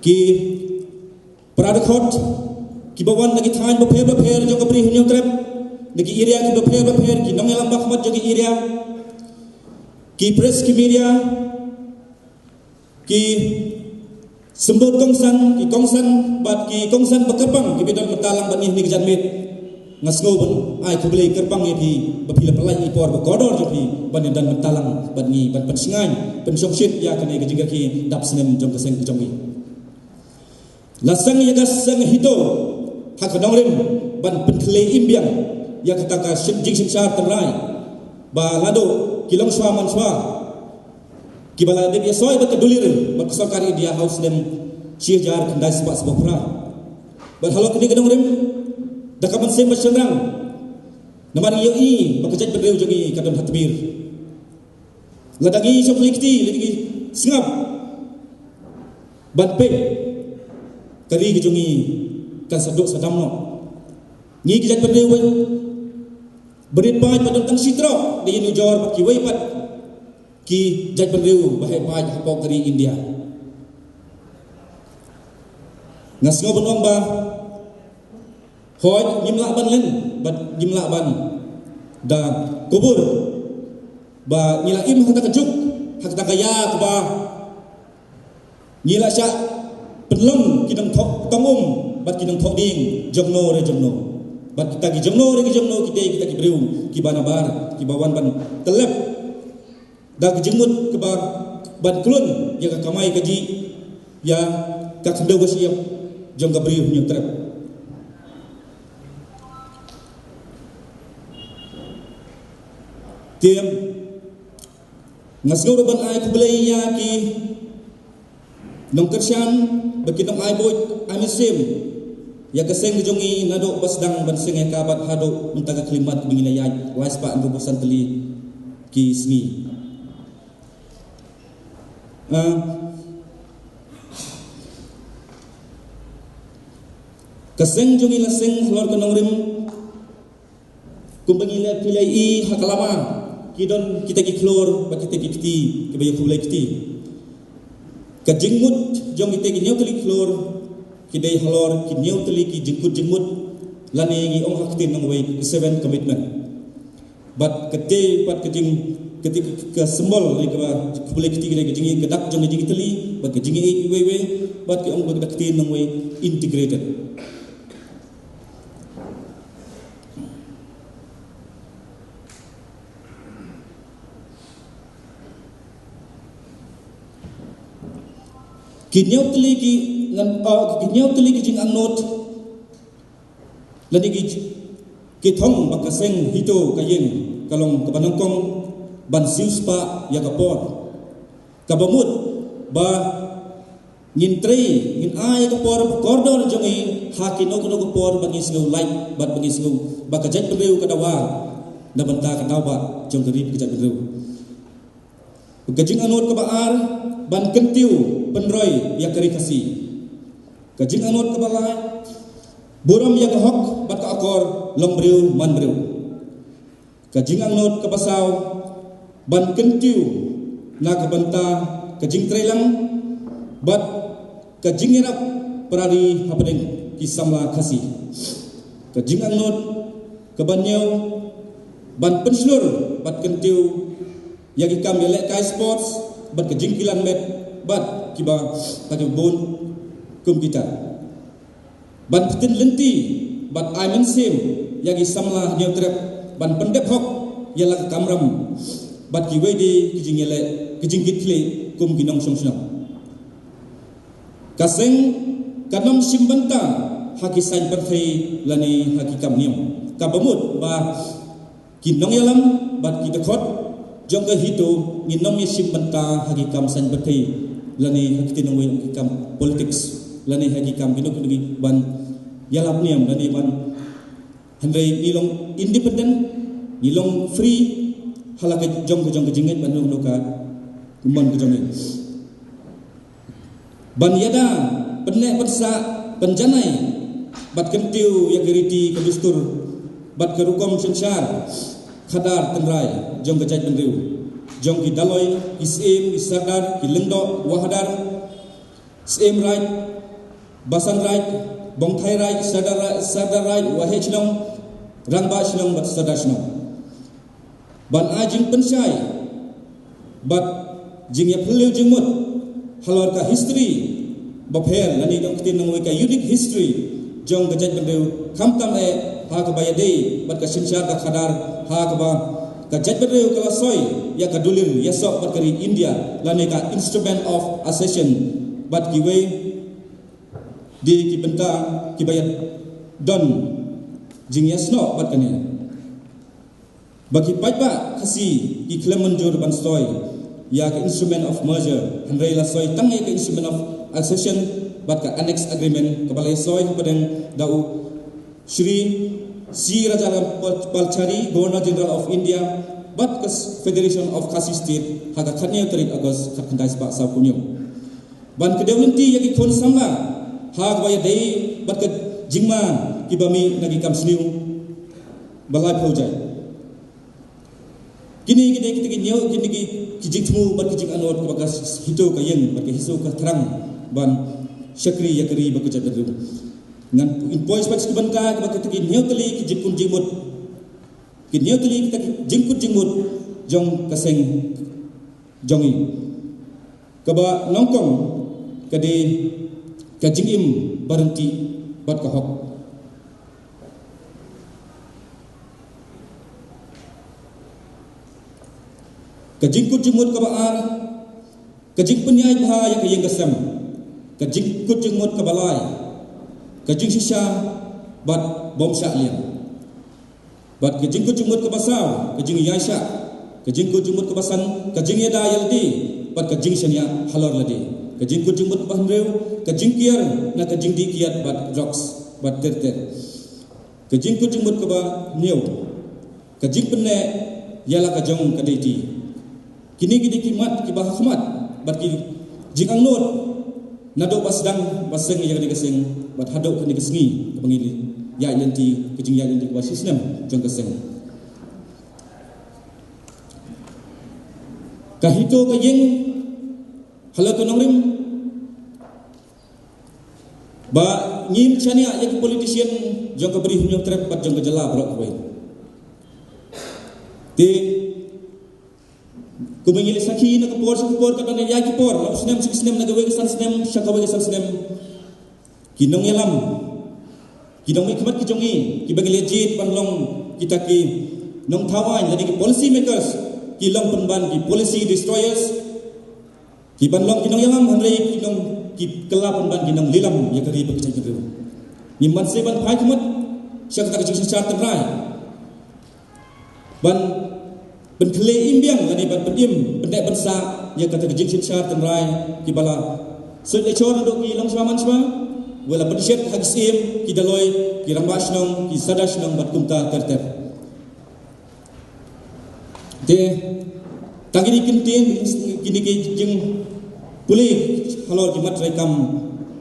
Ki para dkhot kiba wan na ki thaiñ bapher bapher jong ka Bri Hynñiewtrep, na ki area kiba pher bapher, ki nongïalam ba khmat jong ki area. Ki press, ki media, ki symbud kongsan, ki kongsan, bad ki kongsan ba kyrpang kiba don bynta lang bad ngi ha kane ka janmiet. Nga sngew ban ai khublei kyrpang ïa phi ba phi la pynlait ïa i por ba kordor jong phi ban ïadon bynta lang bad ngi ban pynshngaiñ, pynshongshit ïa kane ka jingkyrkhu dap snem jong ka seng ka jong ngi. La seng ïa ka seng HITO ha ka nongrim ban pynkhlei im biang ïa kata ka shin-, jingsynshar tynrai ba la duh ki longshuwa manshuwa kiba la dep ïasoi bad ka dulir bad ka sorkar India ha u snem shi hajar khyndai spah spah phra. Bad halor kane ka nongrim, da ka mynsiem ba shynrang, namar ngi ïohi ba ka jaitbynriew jong ngi ka don ha tmier. Lada ngi shong khlei kti, lada ngi sngap ban peit, ka ri ka jong ngi kan sa duh sa dam noh. Ngi ki jaitbynriew ba rit paid ba don tang shi trok, da ïanujor bad kiwei pat ki jaitbynriew ba heh paid hapoh ka ri India. Nga sngew ban ong ba hooid ngim lah ban len bad ngim lah ban da kubur ba ngi la im ha kata ka juk, ha kata ka ïa kaba ngi la shah pynlong ki nongthoh tong um bad ki nongthoh dieng jongno re jongno. Bad kita ki jongno re ki jongno, kita, kita ki briew kiba nabar, kiba wan ban tyllep da ka jingmut kaba ban khlun ïa ka kamai kajih, ïa ka khyndew ka shyiap jong ka Bri u Hynñiewtrep. Te nga sngew ruh ban ai khublei ïa ki nongkyrshan bad ki nongai buit, ai mynsiem ïa ka seng jong ngi naduh ba sdang ban seng ïa ka bad haduh mynta ka khyllipmat ba ngi la ïaid lai spah hynriewphew san tylli ki sngi. Ah, ka seng jong ngi la seng halor ka nongrim, kumba ngi la pynlong ïa i ha ka lama, ki don kita ki khlur bad kita ki kti kiba ïa khublei kti. Ka jingmut jong kita ki hynñiew tylli ki khlur ki dei halor ki hynñiew tylli ki jingkut jingmut, lane ngi ong ha ka ktien nongwei, seven commitment. Bad kata pat ka jing, kata ka, ka symbol lane kaba khublei kti ka dei ka jingïaid ka dak jong ka jingïatylli bad ka jingïaid iwei iwei, bad ki ong bad ka ktien nongwei integrated. Ki hynñiew tylli ki ngan, ah, ki hynñiew tylli ki jingangnud lane ki, ki thong ba ka seng HITO ka ïeng, ka long kaba nyngkong ban siewspah ïa ka por. Kaba mut ba ngin trei, ngin ai ka por ba kordor jong ngi ha kino kino ka por ba ngi sngew lait bad ba ngi sngew ba ka jaitbynriew ka dawa na bynta ka daw ba jong ka ri ka jaitbynriew. Ka jingangnud kaba ar, ban kyntiew pynroi ïa ka ri Khasi. Ka jingangnud kaba lai, burom ïa ka hok bad ka akor long briew man briew. Ka jingangnud kaba saw, ban kyntiew na ka bynta ka jingtrei lang bad ka jingïarap para ri hapdeng ki samla Khasi. Ka jingangnud kaba hynñiew, ban pynshlur bad kyntiew ïa ki kam ïalehkai sports bad ka jingkilan met bad kiba, bad kiba bun kum kita. Ban pyntin lynti bad ai mynsiem ïa ki samla Hynñiewtrep ban pyndep hok ïa la ka kamram bad kiwei de ki jingïaleh, ki jingkitkhlieh kum ki nongshong shnong. Ka seng kan ym shim bynta ha ki saiñ pyrthei lane ha ki kam niam. Kaba mut ba ki nongïalam bad ki dkhot jong ka HITO ngin ym ïa shim bynta ha ki kam saiñ pyrthei lane ha ki, te nongwei, ki kam politics lane ha ki kam kino kino ki ban ïalap niam lane ban, hynrei ngi long independent, ngi long free ha la ka jong ka jong ka jingngeit bad ngi long ka mon ka jong ngi. Ban ïada, pynneh pynsah, pynjanai bad kyntiew ïa ka riti ka dustur bad ka rukom synshar khadar tynrai jong ka jaitbynriew, jong ki Daloi, ki Syiem, ki Sardar, ki Lyngdoh, Wahadar, Syiem Raij, Basan Raij, Bongthai Raij, Sardar Raij, Sardar Raij, Waheh Shnong, Rangbah Shnong bad Sardar Shnong. Ban ai jingpynshai Bad jingïaphylliew jingmut halor ka history bapher lane nongktien nongwei ka unique history jong ka jaitbynriew, khamtam eh ha kaba ïadei bad ka synshar ka khadar, ha kaba ka jaitbynriew ka la soi ïa ka dulir ïasoh bad ka ri India lane ka Instrument of Accession bad kiwei de ki bynta kiba ïadon jingïasnoh bad kane. Ba ki paidbah Khasi ki khlem mynjur ban soi ïa ka Instrument of Merger, hynrei la soi tang ïa ka Instrument of Accession bad ka Annex Agreement kaba la soi hapdeng da u Shri C Rajaram Pal-, Palchari, Governor General of India, bad ka Federation of Khasi State ha ka khatnïew tarik August khatkhyndai spah sawphew hynñiew. Ban kdew lynti ïa ki khun samla ha kaba ïadei bad ka jingma kiba mih na ki kam sniew ba laiphew jait. Kine, kine, kine ki hynñiew, kine ki, ki jingthmu bad ki jingangnud kaba ka HITO ka ïeng bad ka HITO ka thrang ban shakri ïa ka ri bad ka jaitbynriew. Ngan pynpoi sha phi ki bynta kaba kine ki hynñiew tylli ki jingkut jingmut. Ki hynñiew tylli kita ki jingkut jingmut jong ka seng jong ngi. Kaba nyngkong ka dei ka jingim baryntih bad ka hok. Ka jingkut jingmut kaba ar, ka jingpynïaid bha ïa ka ïing ka sem. Ka jingkut jingmut kaba lai, ka jingshisha bad bym shah liang. Bad ka jingkut jingmut kaba saw, ka jingïaishah. Ka jingkut jingmut kaba san, ka jingïada ïalade bad ka jingshaniah halor lade. Ka jingkut jingmut kaba hynriew, ka jingkiar na ka jingdih kiad bad drugs bad ter ter. Ka jingkut jingmut kaba hynñiew, ka jingpynneh ïa la ka jong ka dei ti. Kine ki dei ki mat kiba ha khmat bad ki jingangnud naduh ba sdang ba seng ïa kane ka seng bad haduh kane ka sngi kaba ngi ïaid lynti, ka jingïaid lynti kaba shisnem jong ka seng. Ka HITO ka ïeng halor ka nongrim ba ngim shaniah ïa ki politician jong ka Bri Hynñiewtrep bad jong ka jylla baroh kawei. Te kumba ngi la sakhi na ka por sha ka por, katba ngi ïaid ki por, la u snem sha u snem, na kawei ka san snem sha kawei ka san snem, ki nongïalam, ki nongmihkhmat ki jong ngi kiba ngi la jied ban long kita ki nongthaw aiñ lane ki policy makers, ki long pynban ki policy destroyers. Ki ban long ki nongïalam hynrei ki nong, ki kylla pynban ki nonglilam ïa ka ri bad ka jaitbynriew. Ngim banse ban phai khmut sha kata ka jingsynshar tynrai ban pynkhleh im biang lane ban pynim pynneh pynsah ïa kata ka jingsynshar tynrai kiba la suid la shor naduh ki longshwa manshwa, ba la pynshet ha ki syiem, ki dolloi, ki rangbah shnong, ki sordar shnong bad kumta ter ter. Te tang kine ki ktien, kine ki jingpule halor ki mat treikam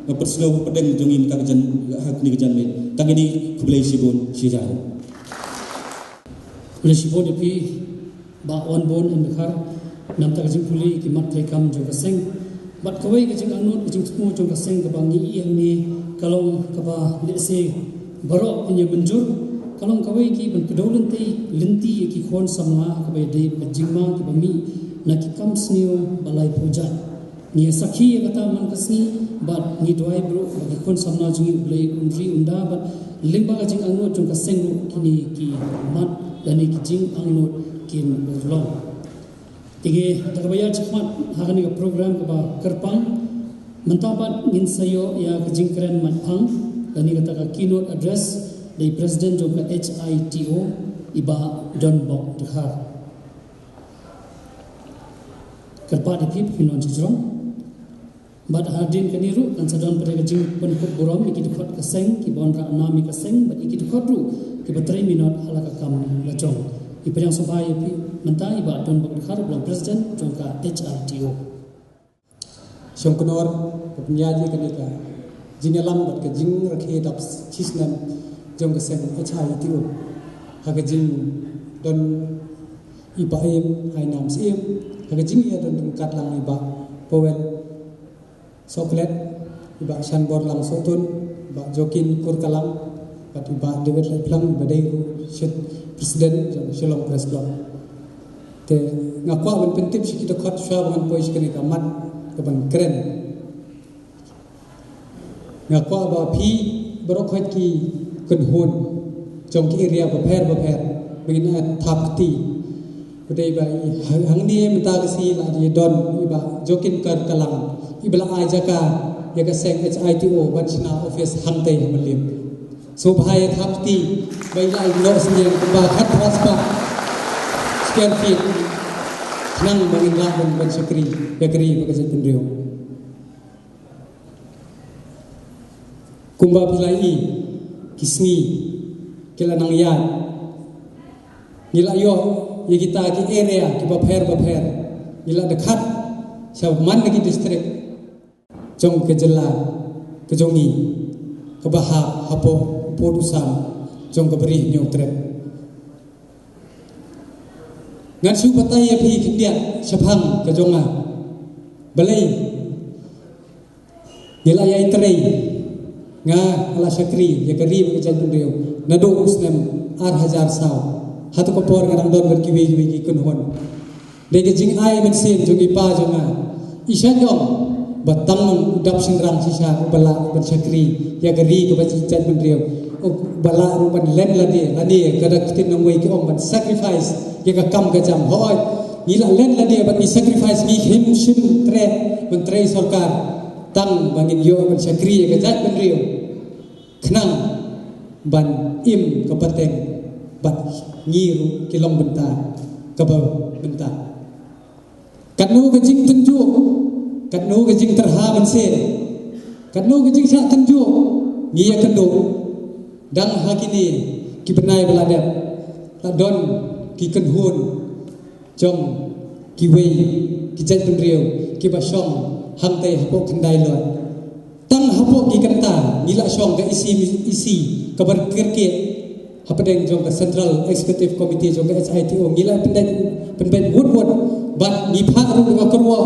nga pynsngew hapdeng jong ngi mynta ka jan, ha kine ki janmiet. Tang kine, khublei shibun, shi hajar. Khublei shibun ïa phi Bah Wanbun M Dkhar, namar ka jingpule ki mat treikam jong ka seng. Bad kawei ka jingangnud, ka jingthmu jong ka seng kaba ngi ïohi hangne ka long kaba lehse baroh phin ïa mynjur, ka long kawei ka ban kdew lynti, lynti ïa ki khun samla kaba ïadei bad ka jingma kiba mih na ki kam sniew ba laiphew jait. Ngi ïa sakhi ïa kata man ka sngi bad ngi duwai baroh ba ki khun samla jong ngi, U Blei un ri un da bad lyngba ka jingangnud jong ka seng ruh kine ki mat lane ki jingangnud kin urlong. Te kata kaba ïaid shakhmat ha kane ka program kaba kyrpang, mynta pat ngin sa ïoh ïa ka jingkren maitphang lane kata ka keynote address da i President jong ka H I T O, i Bah Donbok Dkhar. Kyrpad ïa phi ba phin wan sha jrong. Bad hadien kane ruh kan sa don pat ka jingpynkup burom ïa ki dkhot ka seng kiba wanrah nam ïa ka seng bad ïa ki dkhot ruh kiba trei minot ha la ka kam la jong. Ngi pdiang sngewbha ïa phi mynta i Bah Donbok Dkhar, uba long President jong ka H I T O. Shongknor, ka pynïaid ïa kane ka jingïalam bad ka jingrakhe dap shisnem jong ka seng H I T O. Ha ka jingdon i Bah Im Hainam Syiem, ha ka jingïadon ryngkat lang i Bah Powell Sohkhlet, i Bah Shanborlang Sohtun, i Bah Joaquin Kurkalam, bad i Bah David Laitphlang, iba dei ruh President jong Shillong Press Club. Te nga kwah ban pyntip shi ki dkhot shuwa ba ngan poi shi kane ka mat ka ban kren. Nga kwah ba phi baroh khoit ki kynhun jong ki area bapher bapher ba ngin ïa thap kti. Ba dei ba i hang-, hangne mynta ka sngi la ïa don i Bah Jokin Kyrkalang, i ba la ai jaka ïa ka seng H I T O ban shna office hangtei ha Mylliem. So ba ïa thap kti ba i la ïa noh sien kumba khatphra spah square feet. Khnang ba ngin lah ban, ban shakri ïa ka ri bad ka jaitbynriew. Kumba phi la ïohi, ki sngi ki la nang ïaid, ngi la ïoh ïa kita ki area kiba pher bapher, ngi la dkhot sha man la ki district jong ka jylla ka jong ngi, kaba hap hapoh u pud u sam jong ka Bri Hynñiewtrep. Ngan shu batai ïa phi khyndiat shaphang ka jong nga. Balei ngi la ïai trei, nga la shakri ïa ka ri bad ka jaitbynriew naduh u snem ar hajar saw. Hato ka por nga dang don bad kiwei kiwei ki kynhun. Dei ka jingai mynsiem jong i pa jong nga. I shait ong ba tang u dap shynrang shisha uba lah ban shakri ïa ka ri bad ka jaitbynriew, uba lah ruh ban len lade, lane ka da ktien nongwei ki ong ban sacrifice ïa ka kam ka jam. Hooid, ngi la len lade bad ngi sacrifice, ngi him shim treh ban trei sorkar tang ba ngin ïoh ban shakri ïa ka jaitbynriew. Khnang ban im ka pateng bad ngi ruh ki long bynta kaba bynta. Katno ka jingtynjuh, katno ka jingtyrha mynsiem, katno ka jingshah tynjuh ngi ïa kynduh. Dang ha kine ki bnai ba la dep, la don ki kynhun jong kiwei ki jaitbynriew kiba shong hangtei hapoh Khyndai Lor. Tang hapoh ki kynta ngi la shong ka E C, E C kaba kyrkieh hapdeng jong ka Central Executive Committee jong ka H I T O, ngi la pynbeit, pynbeit wut wut bad ngi phah ruh ka kyrwoh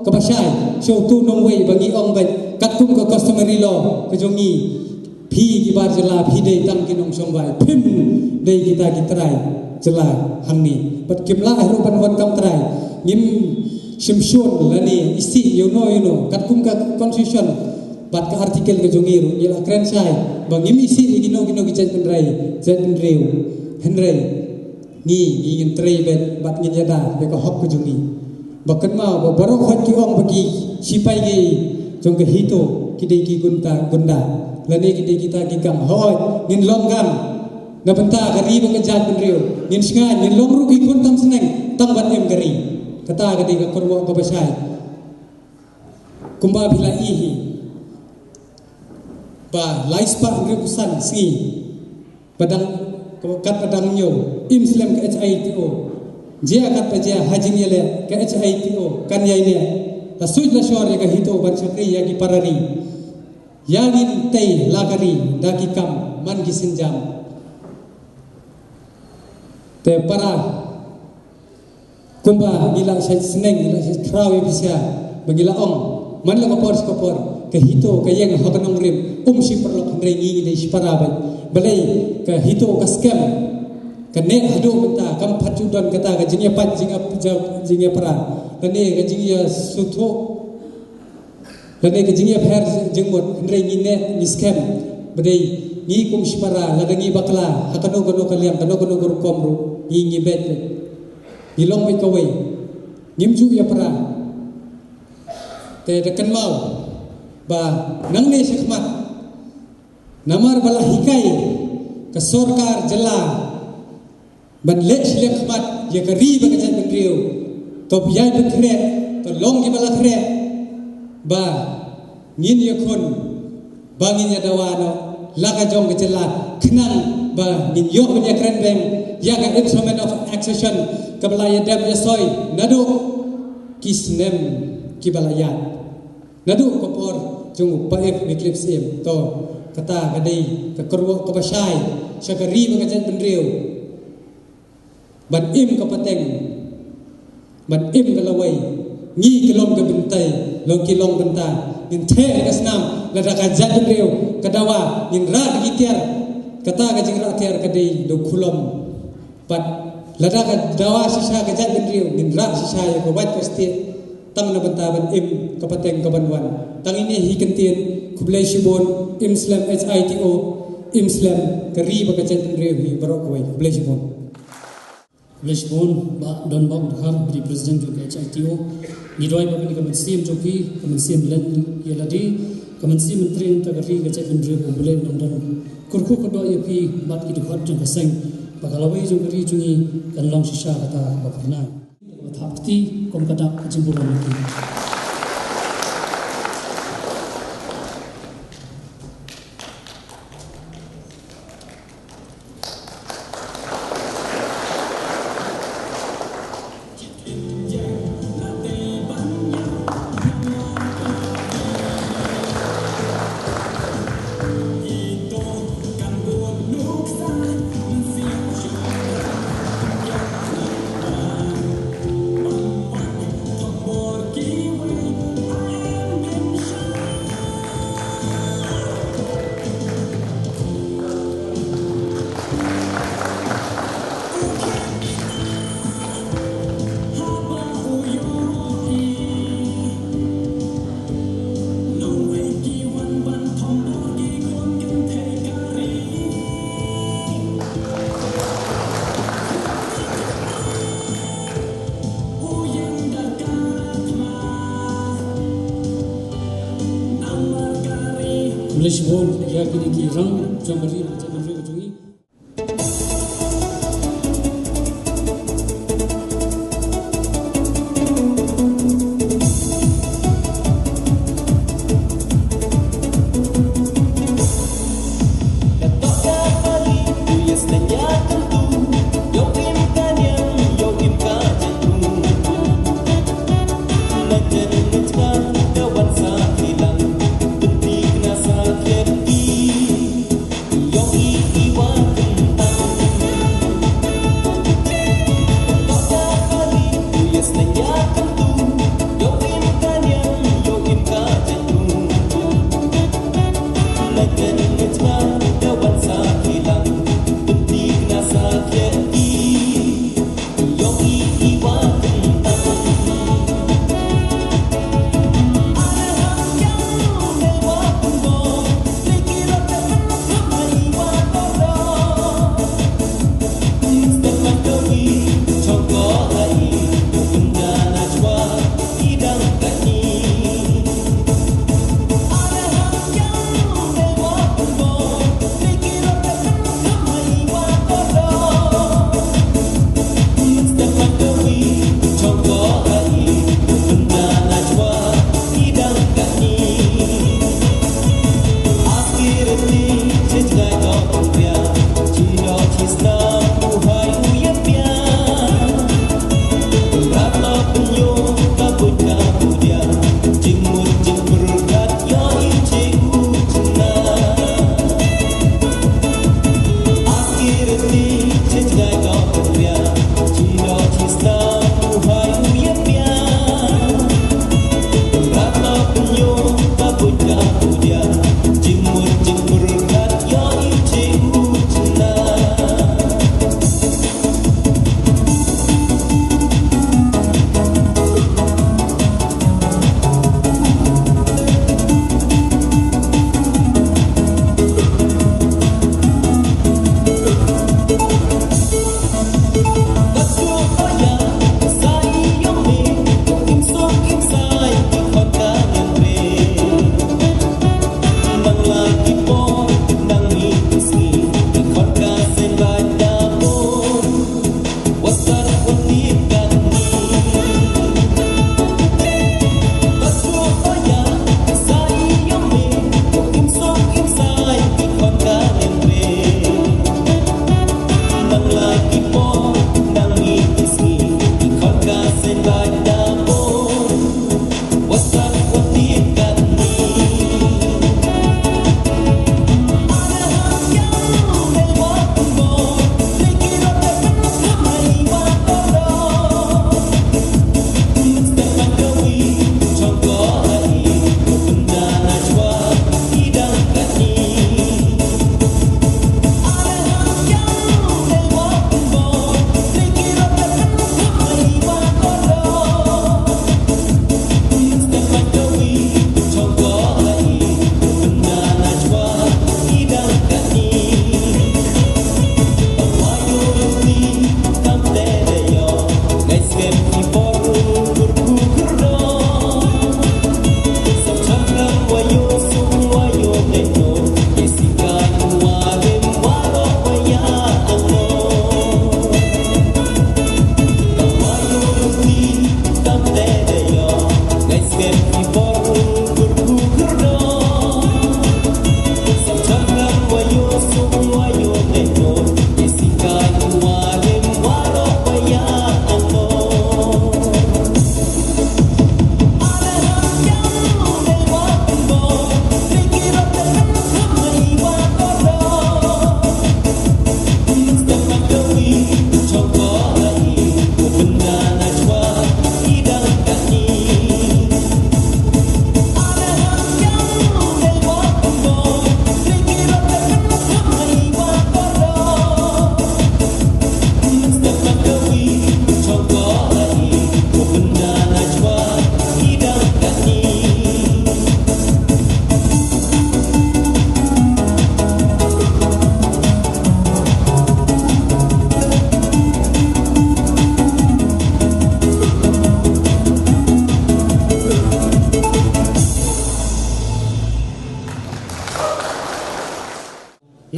kaba shai sha uto u nongwei ba ngi ong beit katkum ka customary law ka jong ngi. Phi ki bar jylla phi dei tang ki nongshong bai, phim dei kita ki trai jylla hangne. Bad kim lah ruh ban wan kam trai, ngim shym shun lane isih ïano ïano katkum ka constitution bad ka article ka jong ngi ruh ngi la kren shai ba ngim isih ïa kino kino ki jaitbynriew, jaitbynriew. Hynrei ngi, ngi ngin trei beit bad ngin ïada ïa ka hok ka jong ngi. Ba kynmaw ba baroh khoit ki ong ba ki sipai ngi jong ka HITO ki dei ki gunda, gunda lane ki dei kita ki gang. Hooid, ngin long gang na bynta ka ri bad ka jaitbynriew. Ngin shngaiñ, ngin long ruh ki khun tam sneng tang ban im ka ri. Kata ka dei ka kyrwoh kaba shai. Kumba phi la ïohi hi ba lai spah hynriewphew san sngi ba dang, kat ba dang ñiew im slem ka HITO. Jia kat ba jia ha jingïaleh ka HITO kan ïai neh, la suit la shor ïa ka HITO ban shakri ïa ki para ri. Ïa ngin tei la ka ri da ki kam man ki sienjam. Te para, kumba ngi la shait sneng, ngi la shait khraw ïa pisa ba ngi la ong man la ka por sha ka por, ka HITO ka ïeng ha ka nongrim, um shi paralok, hynrei ngi ngi dei shi para beit. Balei? Ka HITO ka skhem, ka neh haduh mynta, kam pat ju don kata ka jingïapait jingïa, jingïapra lane ka jingïasngewthuh lane ka jingïapher jingmut, hynrei ngi neh ngi skhem ba dei ngi kum shi para, lada ngi bakla ha kano kano ka liang, kano kano ka rukom ruh, ngi ngi beit, ngi long beit kawei, ngim ju ïapra. Te da kynmaw ba nangne shakhmat, namar ba la hikai ka sorkar jylla ban leh shi lem khmat ïa ka ri bad ka jaitbynriew, to ïai pynkhreh, to long kiba la khreh, ba ngin ïakhun, ba ngin ïadawa noh la ka jong ka jylla, khnang ba ngin ïoh ban ïakren beng ïa ka Instrument of Accession kaba la ïadep ïasoi naduh ki snem kiba la ïaid. Naduh ka por jong u Bah Wycliffe Syiem, to kata ka dei ka kyrwoh kaba shai sha ka ri bad ka jaitbynriew. Ban im ka pateng, ban im ka lawei, ngi ki long ka bynta, long ki long bynta. Ngin theh ka snam lada ka jaitbynriew ka dawa, ngin rah ki tiar. Kata ka jingrah tiar ka dei da u khulom bad Lada ka dawa shisha ka jaitbynriew, ngin rah shisha ïa ka wait ka stieh tang na bynta ban im ka pateng ka ban wan. Tang ine hi kyntien, khublei shibun, im slem H I T O, im slem ka ri bad ka jaitbynriew hi baroh kawei. Khublei shibun. Khublei shibun, Bah Donbok Dkhar, President jong ka H I T O. Ngi duwai ba kane ka mynsiem jong phi, ka mynsiem len ïa lade, ka mynsiem myntri na ka ri ka jaitbynriew, U Blei un nang don kyrkhu kyrdoh ïa phi bad ki dkhot jong ka seng, ba ka lawei jong ka ri jong ngi kan long shisha kata kaba phyrnai. Kaba thap kti kum ka dak ka jingburom ïa phi. Khublei shibun ïa kine ki rang jong ka ri, jong ka ri ka jong ngi.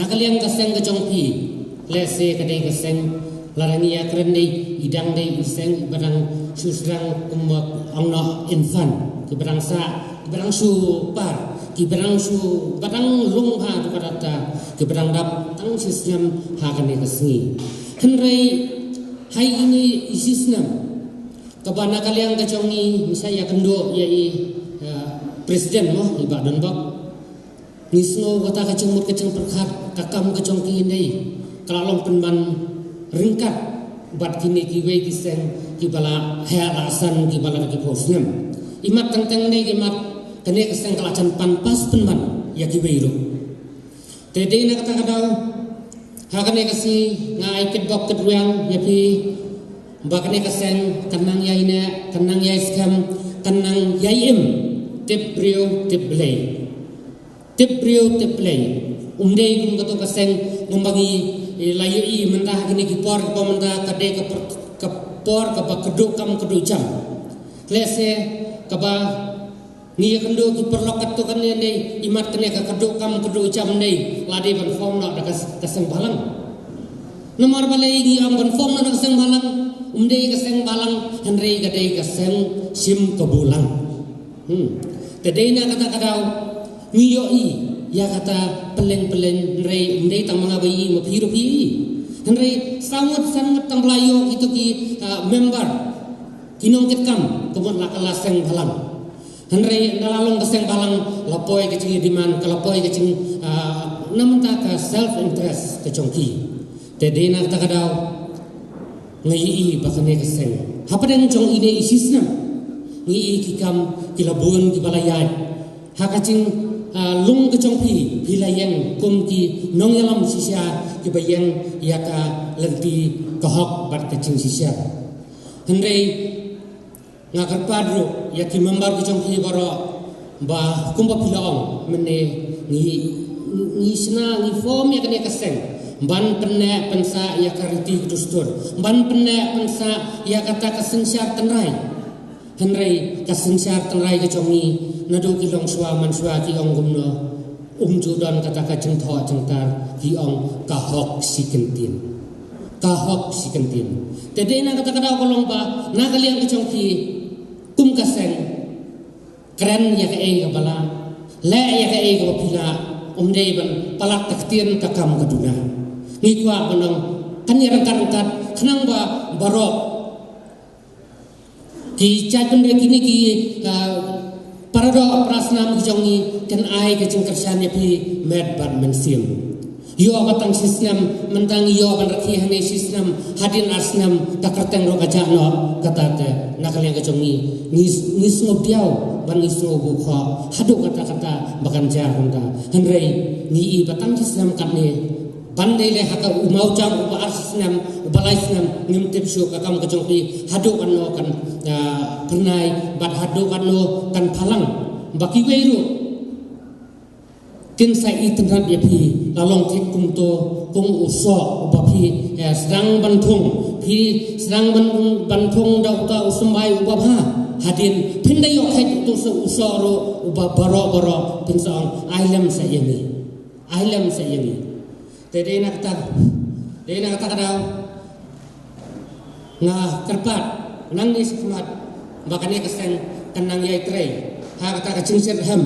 Ka liang ka seng ka jong phi, lehse ka dei ka seng, lada ngi ïa kren dei, i dang dei i seng iba dang shu sdang kum ba ong noh infant, kiba dang sah, kiba dang shu par, kiba dang shu, ba dang lung ha tu ka data, kiba dang dap tang shi snem ha kane ka sngi. Hynrei ha ine i shi snem kaba na ka liang ka jong ngi, ngi sa ïakynduh ïa i, eh, president mo, i Bah Donbok. Ngi sngew kata ka jingmut ka jingpyrkhat, ka kam ka jong ki hynrei ka la long pynban ryngkat bad kine kiwei ki seng kiba la heh la san, kiba la da ki phew snem. Imat teng teng ne ki mat, kane ka seng ka la jan pan pass pynban ïa kiwei ruh. Te dei na kata ka daw, ha kane ka sngi nga ai kitbok kitrwiang ïa phi ba kane ka seng kan nang ïai neh, kan nang ïai skhem, kan nang ïai im. Tip briew tip Blei. Tip briew tip Blei. Um dei kum kato ka seng kumba ngi, eh, la ïohi mynta ha kine ki por, ka por mynta ka dei ka por, ka por kaba kduh kam kduh jam. Lehse kaba ngi ïakynduh ki paralok katto katne ne, imat kane ka kduh kam kduh jam ne la dei ban form noh da ka, ka seng bhalang. Namar balei ngi ong ban form noh da ka seng bhalang? Um dei ka seng bhalang, hynrei ka dei ka seng shim ka bulang. Hmm. Te dei na kata ka daw ngi ïohi ïa kata pylleng pylleng, hynrei um dei tang ma nga ba ïohi, ma phi ruh phi ïohi. Hynrei saw ngut san ngut tang ba la ïoh kito ki, ah, member, ki nongkitkam, ka mut la ka la seng bhalang. Hynrei na la long ka seng bhalang, la poi ka jingdemand, ka la poi ka jing, ah, na mynta ka self interest ka jong ki. Te dei na kata ka daw nga ïohi ba kane ka seng, hapdeng jong ine i shi snem, ngi ïohi ki kam ki la bun kiba la ïaid. Ha ka jing, ah, lung ka jong phi, phi la ïeng kum ki nongïalam shisha kiba ïeng ïa ka lynti ka hok bad ka jingshisha. Hynrei nga kyrpad ruh ïa ki member ki jong phi baroh ba kumba phi la ong mynne, ngi, ngi shna, ngi form ïa kane ka seng ban pynneh pynsah ïa ka riti ka dustur, ban pynneh pynsah ïa kata ka synshar tynrai. Hynrei ka synshar tynrai ka jong ngi, naduh ki longshuwa manshuwa ki ong kumno, um ju don kata ka jingthoh jingtar, ki ong ka hok shi kyntien. Ka hok shi kyntien. Te dei na kata ka daw ka long ba na ka liang ka jong phi kum ka seng, kren ïa kaei kaba lah, leh ïa kaei kaba phi lah, um dei ban palat ka ktien ka kam ka duna. Ngi kwah ban ong kan ïa ryngkat ryngkat khnang ba baroh ki jait bynriew kine ki, ah, paradoh parasnam ki jong ngi kin ai ka jingkyrshan ïa phi met bad mynsiem. Ïoh ba tang shi snem, mynta ngi ïoh ban rakhe hangne shi snem, hadien ar snem ka kyrteng ruh ka jah noh, kata te na ka liang ka jong ngi, ngi, ngi sngewdiaw bad ngi sngewbha haduh katta katta ba kan jia kumta. Hynrei ngi i ba tang shi snem katne, ban dei leh ha ka u mawjang uba ar snem, uba lai snem, ngim tip shuh ka kam ka jong phi haduh katno kan, ah, phyrnai bad haduh katno kan phalang. Ba kiwei ruh kin sa itynnad ïa phi, la long thik kumto, kum u soh uba phi, eh, sdang ban thung, phi sdang ban, ban thung da uta u symbai uba bha. Hadien phin da ïoh kheit uto u soh ruh uba baroh baroh, phin sa ong ai lem sa ïa ngi. Ai lem sa ïa ngi. Te dei na kata, dei na kata ka daw nga kyrpad nangne shakhmat ba kane ka seng kan nang ïai trei ha kata ka jingshitrhem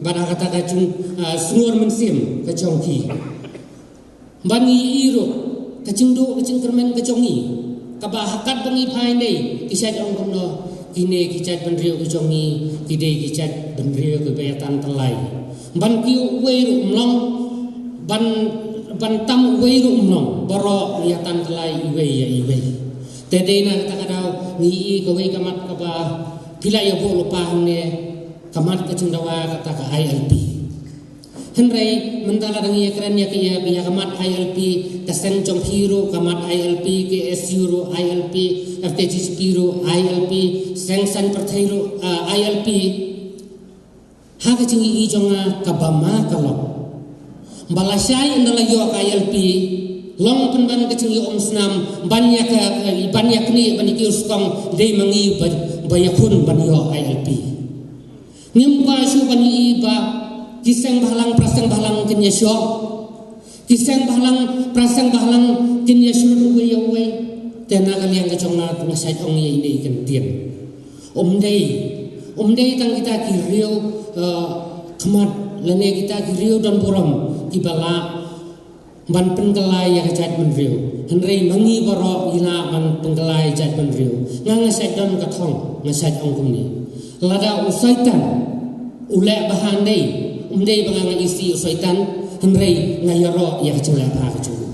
bad ha kata ka jing, ah, sngur mynsiem ka jong ki. Ban ngi i ruh ka jingduh ka jingkyrmen ka jong ngi, kaba ha katba ngi phai ne ki jait ong kumno, kine ki jait bynriew ka jong ngi ki dei ki jait bynriew kiba ïa tan tyllai. Ban kiew uwei ruh um long, ban, ban tam uwei ruh um long, baroh ngi ïa tan tyllai iwei ïa iwei. Te dei na kata ka daw ngi i kawei ka mat kaba phi la ïa buh lypa hangne, ka mat ka jingdawa kata ka I L P. Hynrei mynta lada ngi ïa kren ïa ka, ïa ka mat I L P, ka seng jong phi ruh ka mat I L P, K S U ruh I L P, F K G G P ruh I L P, seng saiñ pyrthei ruh, ah, I L P. Ha ka jingïohi jong nga kaba ma ka long ba lashai ynda la ïoh ka I L P, long pynban ka jingïoh umsnam ban ïa ka, ban ïa knieh ban ïa kiew skong, dei ma ngi ba, ba ïakhun ban ïoh I L P. Ngim kwah shuh ban ïohi ba ki seng bhalang, pra seng bhalang kin ïashoh. Ki seng bhalang, pra seng bhalang, kin ïa shu lut uwei ïa uwei. Te na ka liang ka jong nga, nga shait ong ïa ine i kyntien. Um dei, um dei tang kita ki riew, eh, khmat, lane kita ki riew don burom, kiba lah ban pynkylla ïa ka jaitbynriew. Hynrei ma ngi baroh ngi lah ban pynkylla ïa jaitbynriew. Nga, nga shait don ka thong, nga shait ong kumne. Lada u Soitan u leh bha, ym dei, ym dei ba nga, nga isih u Soitan, hynrei nga ïaroh ïa ka jingleh bha ka jong u.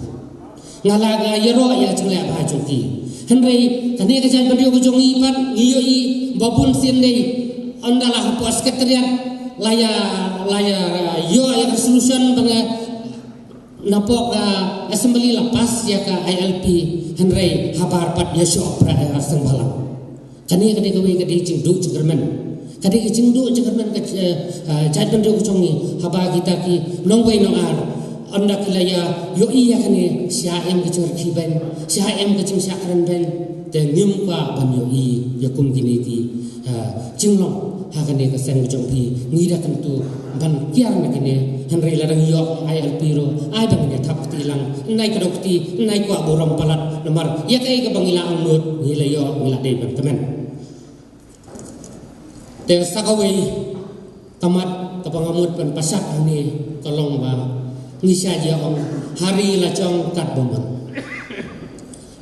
Nga la, nga ïaroh ïa ka jingleh bha jong ki. Hynrei kane ka jaitbynriew ka jong ngi pat, ngi ïohi ba bun sien dei, ynda la hapoh Secretariat la ïa, la ïa ïoh ïa ka resolution ba nga, napoh ka Assembly la pass ïa ka I L P, hynrei habar pat ïa shoh pra, eh, seng bhalang. Kane, kane kawei ka dei jingduh jingkyrmen. Ka dei ka jingduh jingkyrmen ka, eh, eh, jaitbynriew ka jong ngi, haba kita ki nongwei nongar, ynda ki la ïa ïohi ïa kane, sha em ka jingrkhie beiñ, sha em ka jingshah kren beiñ, te ngim kwah ban ïohi ïa kum kine ki, eh, jinglong ha kane ka seng ka jong phi. Ngi da kyntu ban kiar na kine, hynrei lada ngi ïoh I L P ruh, ai ba ngin ïa thap kti lang, nai kdew kti, nai kwah burom palat, namar ïa kaei kaba ngi la ong lut, ngi la ïoh, ngi la dei ban kmen. Te sa kawei ka mat kaba nga mut ban pynshai hangne ka long ba ngi shait ïa ong ha ri la jong katba mon.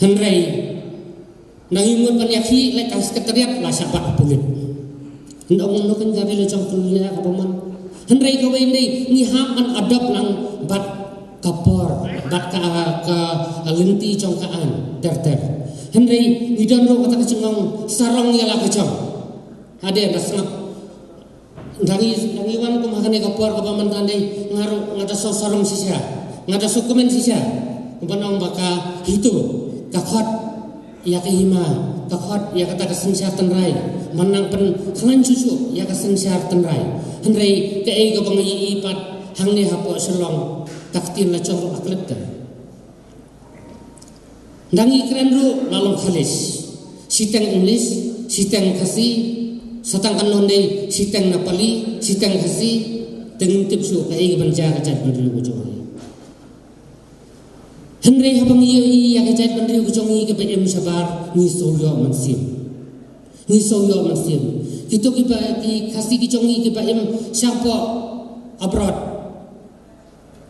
Hynrei nang ïa mut ban ïa khih leit tang Secretariat la shah bat ha pulit. Nda ong no kan ka ri la jong ka lynti kaba mon. Hynrei kawei, ngi hap ban adopt lang bad ka por, bad ka, ka lynti jong ka aiñ ter ter. Hynrei ngi don ruh kata ka jingong sarong ïa la ka jong. Hadien da sngap. Dang i, dang i wan kum ha kane ka por kaba mynta dei, nga ruh nga da shu sarong shisha, nga da shu kmen shisha. Kumba ong ba ka HITO ka khot ïa ka hima, ka khot ïa kata ka synshar tynrai, man nang pynkhlaiñ shuh shuh ïa ka synshar tynrai. Hynrei kaei kaba nga ïohi pat hangne hapoh Shillong, ka ktien la jong ruh ha klet te. Dang i kren ruh la long khalis. Shiteng English, shiteng Khasi, sa tang kan long dei shiteng Nepali, shiteng Khasi, te ngim tip shuh kaei kaban jia ka jaitbynriew ka jong ngi. Hynrei haba ngi ïohi ïa ka jaitbynriew ka jong ngi kaba im shabar, ngi sngew ïoh mynsiem. Ngi sngew ïoh mynsiem. Kito kiba, ki Khasi ki jong ngi kiba im shapoh abroad,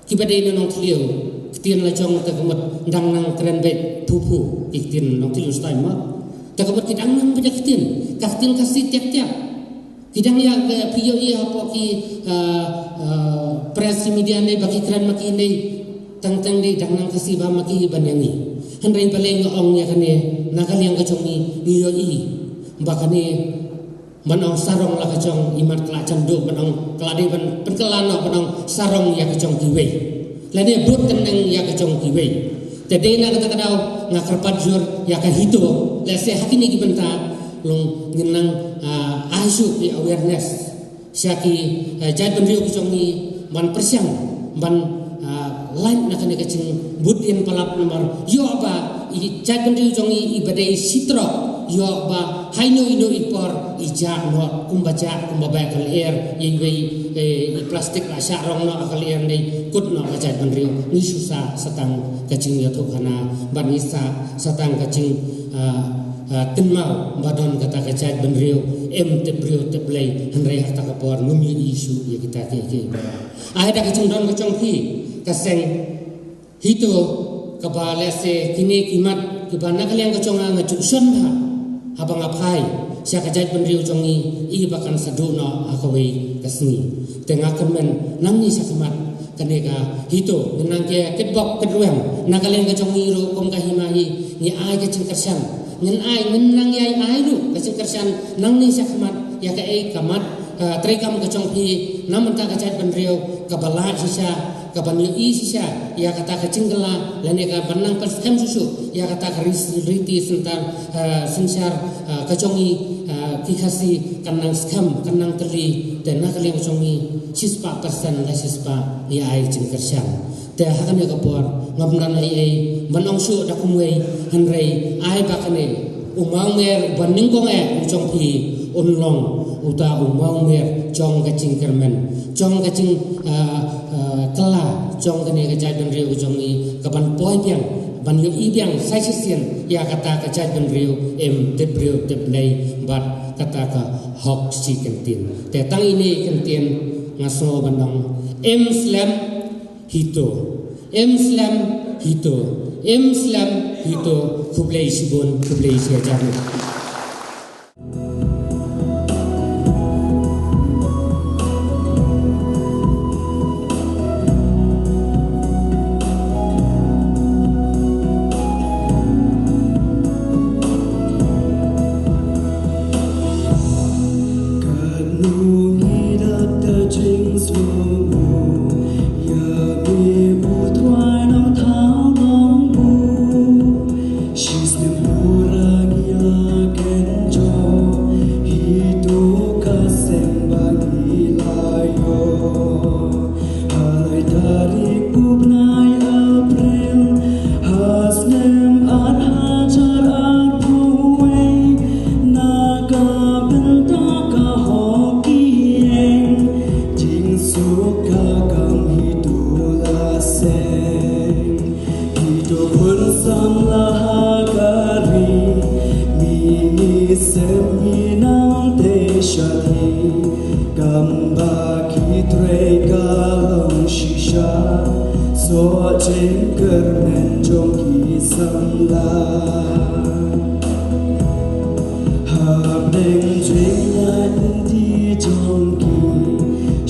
kiba dei na Nongthliew, ktien la jong te ka mut dang nang kren beit phu phu, ki ktien Nongthliew style ma. Te ka mut ki dang nang beit ktien, ka ktien Khasi tiak tiak. Ki dang ïa, ka phi ïohi hapoh ki, ah, ah, press, ki media ne ba ki kren ma ki ne, tang tang dei dang nang Khasi bha ma ki ban ïa ngi. Hynrei balei nga ong ïa kane, na ka liang ka jong ngi, ngi ïohi ba kane ban ong sarong la ka jong i mat ka la jan duh, ban ong ka la dei ban pynkylla noh ban ong sarong ïa ka jong kiwei, lane bud tneng ïa ka jong kiwei. Te dei na kata ka daw nga kyrpad jur ïa ka HITO, lehse ha kine ki bynta long ngin nang, ah, ai shuh ki awareness sha ki, eh, jaitbynriew ka jong ngi ban pyrshang ban, ah, lait na kane ka jingbud dien palat, namar ïoh ba i jaitbynriew jong ngi iba dei shitrok, ïoh ba ha ino ino i por i jah noh kumba jah, kumba beh ka lyer, iwei, eh, i plastik la shah rong noh ha ka lyer, dei kut noh ka jaitbynriew. Ngi shu sah sa tang ka jingïathuhkhana, bad ngi sah sa tang ka jing, ah, ah, kynmaw ba don kata ka jaitbynriew, em tip briew tip Blei, hynrei ha kata ka por ngim ïohi shuh ïa kita kiei kiei baroh. Ai da ka jingdon ka jong phi ka seng HITO, kaba lehse kine ki mat kiba na ka liang ka jong nga nga ju shon bha haba nga phai sha ka jaitbynriew jong ngi, i ba kan sa duh noh ha kawei ka sngi. Te nga kyrmen nangne shakhmat, kane ka HITO ngin nang ïa kitbok kitrwiang, na ka liang ka jong ngi ruh kum ka hima hi ngi ai ka jingkyrshan, ngin ai, ngin nang ïa ai ruh ka jingkyrshan nangne shakhmat ïa kaei ka mat, ah, treikam ka jong phi na bynta ka jaitbynriew, kaba lah shisha, kaban ïohi shisha ïa kata ka jingkylla, lane kaban nang pynskhem shuh shuh ïa kata ka ri-, riti synshar, ah, synshar, ah, ka jong ngi, ah, ki Khasi, kan nang skhem, kan nang tylli. Te na ka liang jong ngi shispah persen la shispah ngi ai jingkyrshan. Te ha kane ka por ngam don ei ei ban ong shuh da kumwei, hynrei ai ba kane u mawmer uba nyngkong eh u jong phi un long Uta u mawmer jong ka jingkyrmen, jong ka jing, ah, ah, kylla jong kane ka jaitbynriew jong ngi, ka ban poi biang, ban ïohi biang sa shisien ïa kata ka jaitbynriew, em tip briew tip Blei bad kata ka hok shi kyntien. Te tang ine i kyntien nga sngew ban ong, em slem HITO, em slem HITO, em slem HITO. Khublei shibun, khublei shihajar. Katno ngi dap da jingsngew, ïa me u Trai Nongthaw Nongbuh. Shisnem pura ngi la kynjoh, HITO ka seng ba ngi la ïoh. Ha lai tarik u bnai April, ha snem ar hajar arphew wei, na ka bynta ka hok ïing, jingsuk ka kam HITO la seng. HITO khun samla ha ka ri, mi ngi sem ngi nang tei shathie. Kam ba ki trei ka long shisha, soh jingkyrmen jong ki samla. Hapdeng jingïaid lynti jong ki,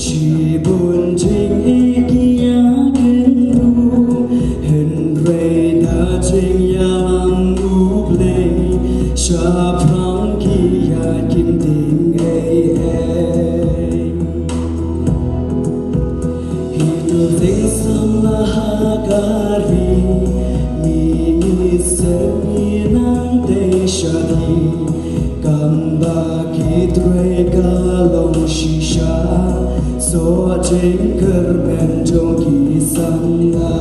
shibun jingïeit ki ïakynduh, hynrei da jingïalam U Blei, shaphrang ki ïaid kim tieng ei ei. HITO seng samla ha ka ri, mi ngi sem ngi nang tei shathie. Kam ba ki trei ka long shisha, soh jingkyrmen jong ki samla.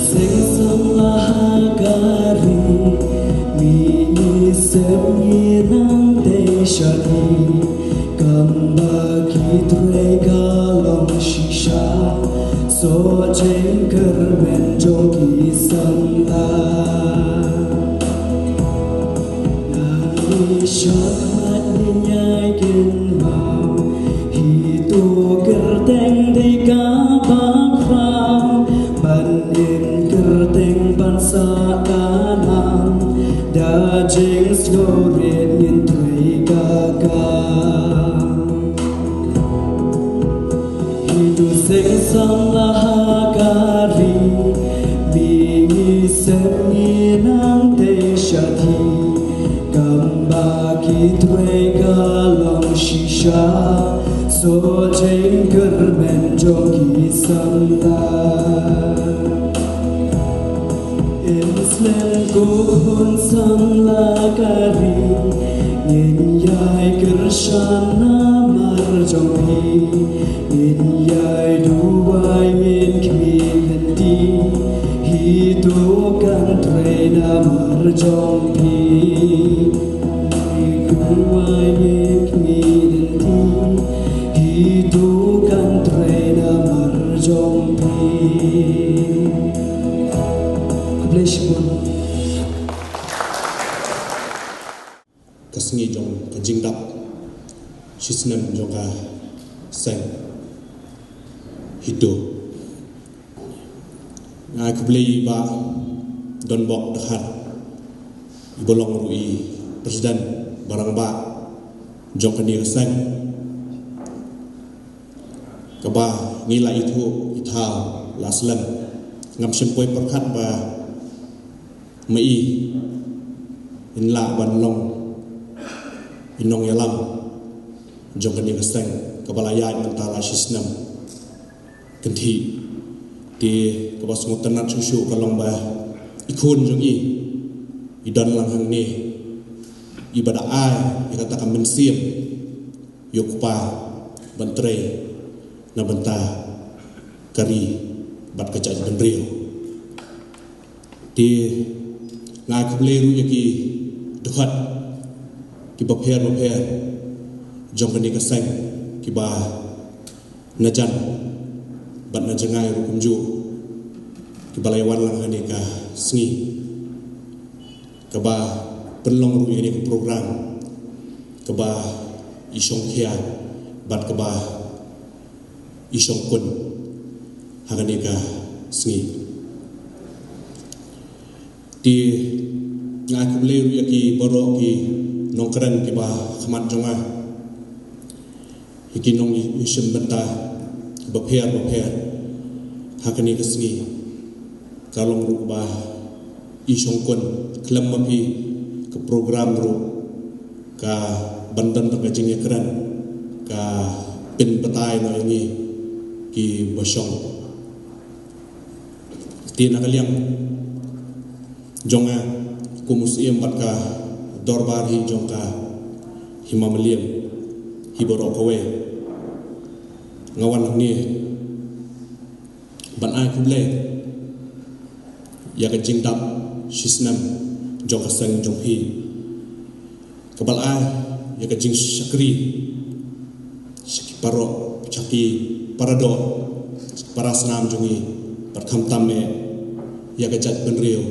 Seng samla ha ka ri, mi ngi sem ngi nang tei shathie. Kam ba ki trei ka long shisha, soh jingkyrmen jong ki samla. Ngi shakhmat ngi ïai kynmaw, HITO kyrteng dei kaba khraw, ban im kyrteng ban sah ka nam, da jingsngewrit ngin trei ka kam. HITO seng samla ha ka ri, mi ngi sem ngi nang tei shathie. Kam ba ki trei ka long shisha, soh jingkyrmen jong ki samla. Im slem ko khun samla ka ri, ngin ïai kyrshan namar jong phi. Ngin ïai duwai ngin khmih lynti, HITO kan trei namar jong phi. Ngin duwai ngin khmih lynti, HITO kan trei namar jong phi. Khublei shibun. Ka sngi jong ka jingdap shisnem jong ka seng HITO. Nga ai khublei ïa i Bah Donbok Dkhar, i ba long ruh i President Barangbah jong kane ka seng, kaba ngi la ithuh ithaw la slem. Ngam shym poi pyrkhat ba ma i in lah ban long i nongïalam jong kane ka seng, kaba la ïaid mynta la shisnem kynthih. Te kaba sngewtynnat shuh shuh ka long ba i khun jong i, i don lang hangne, i ba da ai ïa kata ka mynsiem ïa u kpa ban trei na bynta ka ri bad ka jaitbynriew. Te nga ai khublei ruh ïa ki dkhot kiba pher bapher jong kane ka seng, kiba na jan bad na jngai ruh kumjuh, kiba la ïawan lang ha kane ka sngi, kaba pynlong ruh ïa kane ka program, kaba i shongkhia bad kaba i shongkun ha kane ka sngi. Te nga ai khublei ruh ïa ki baroh ki nongkren kiba ha khmat jong nga, ïa ki nongïashim bynta bapher bapher ha kane ka sngi. Ka long ruh ba i shongkun, khlem ma phi ka program ruh ka ban don ka jingïakren, ka pynbatai noh ïa ngi kiba shong. Te na ka liang jong nga kum u Syiem bad ka dorbar hi jong ka Hima Mylliem hi baroh kawei, nga wan hangne ban ai khublei ïa ka jingdap shisnem jong ka seng jong phi, kaba la ai ïa ka jingshakri sha ki para, sha ki para doh, sha ki para snam jong ngi, bad khamtam eh ïa ka jaitbynriew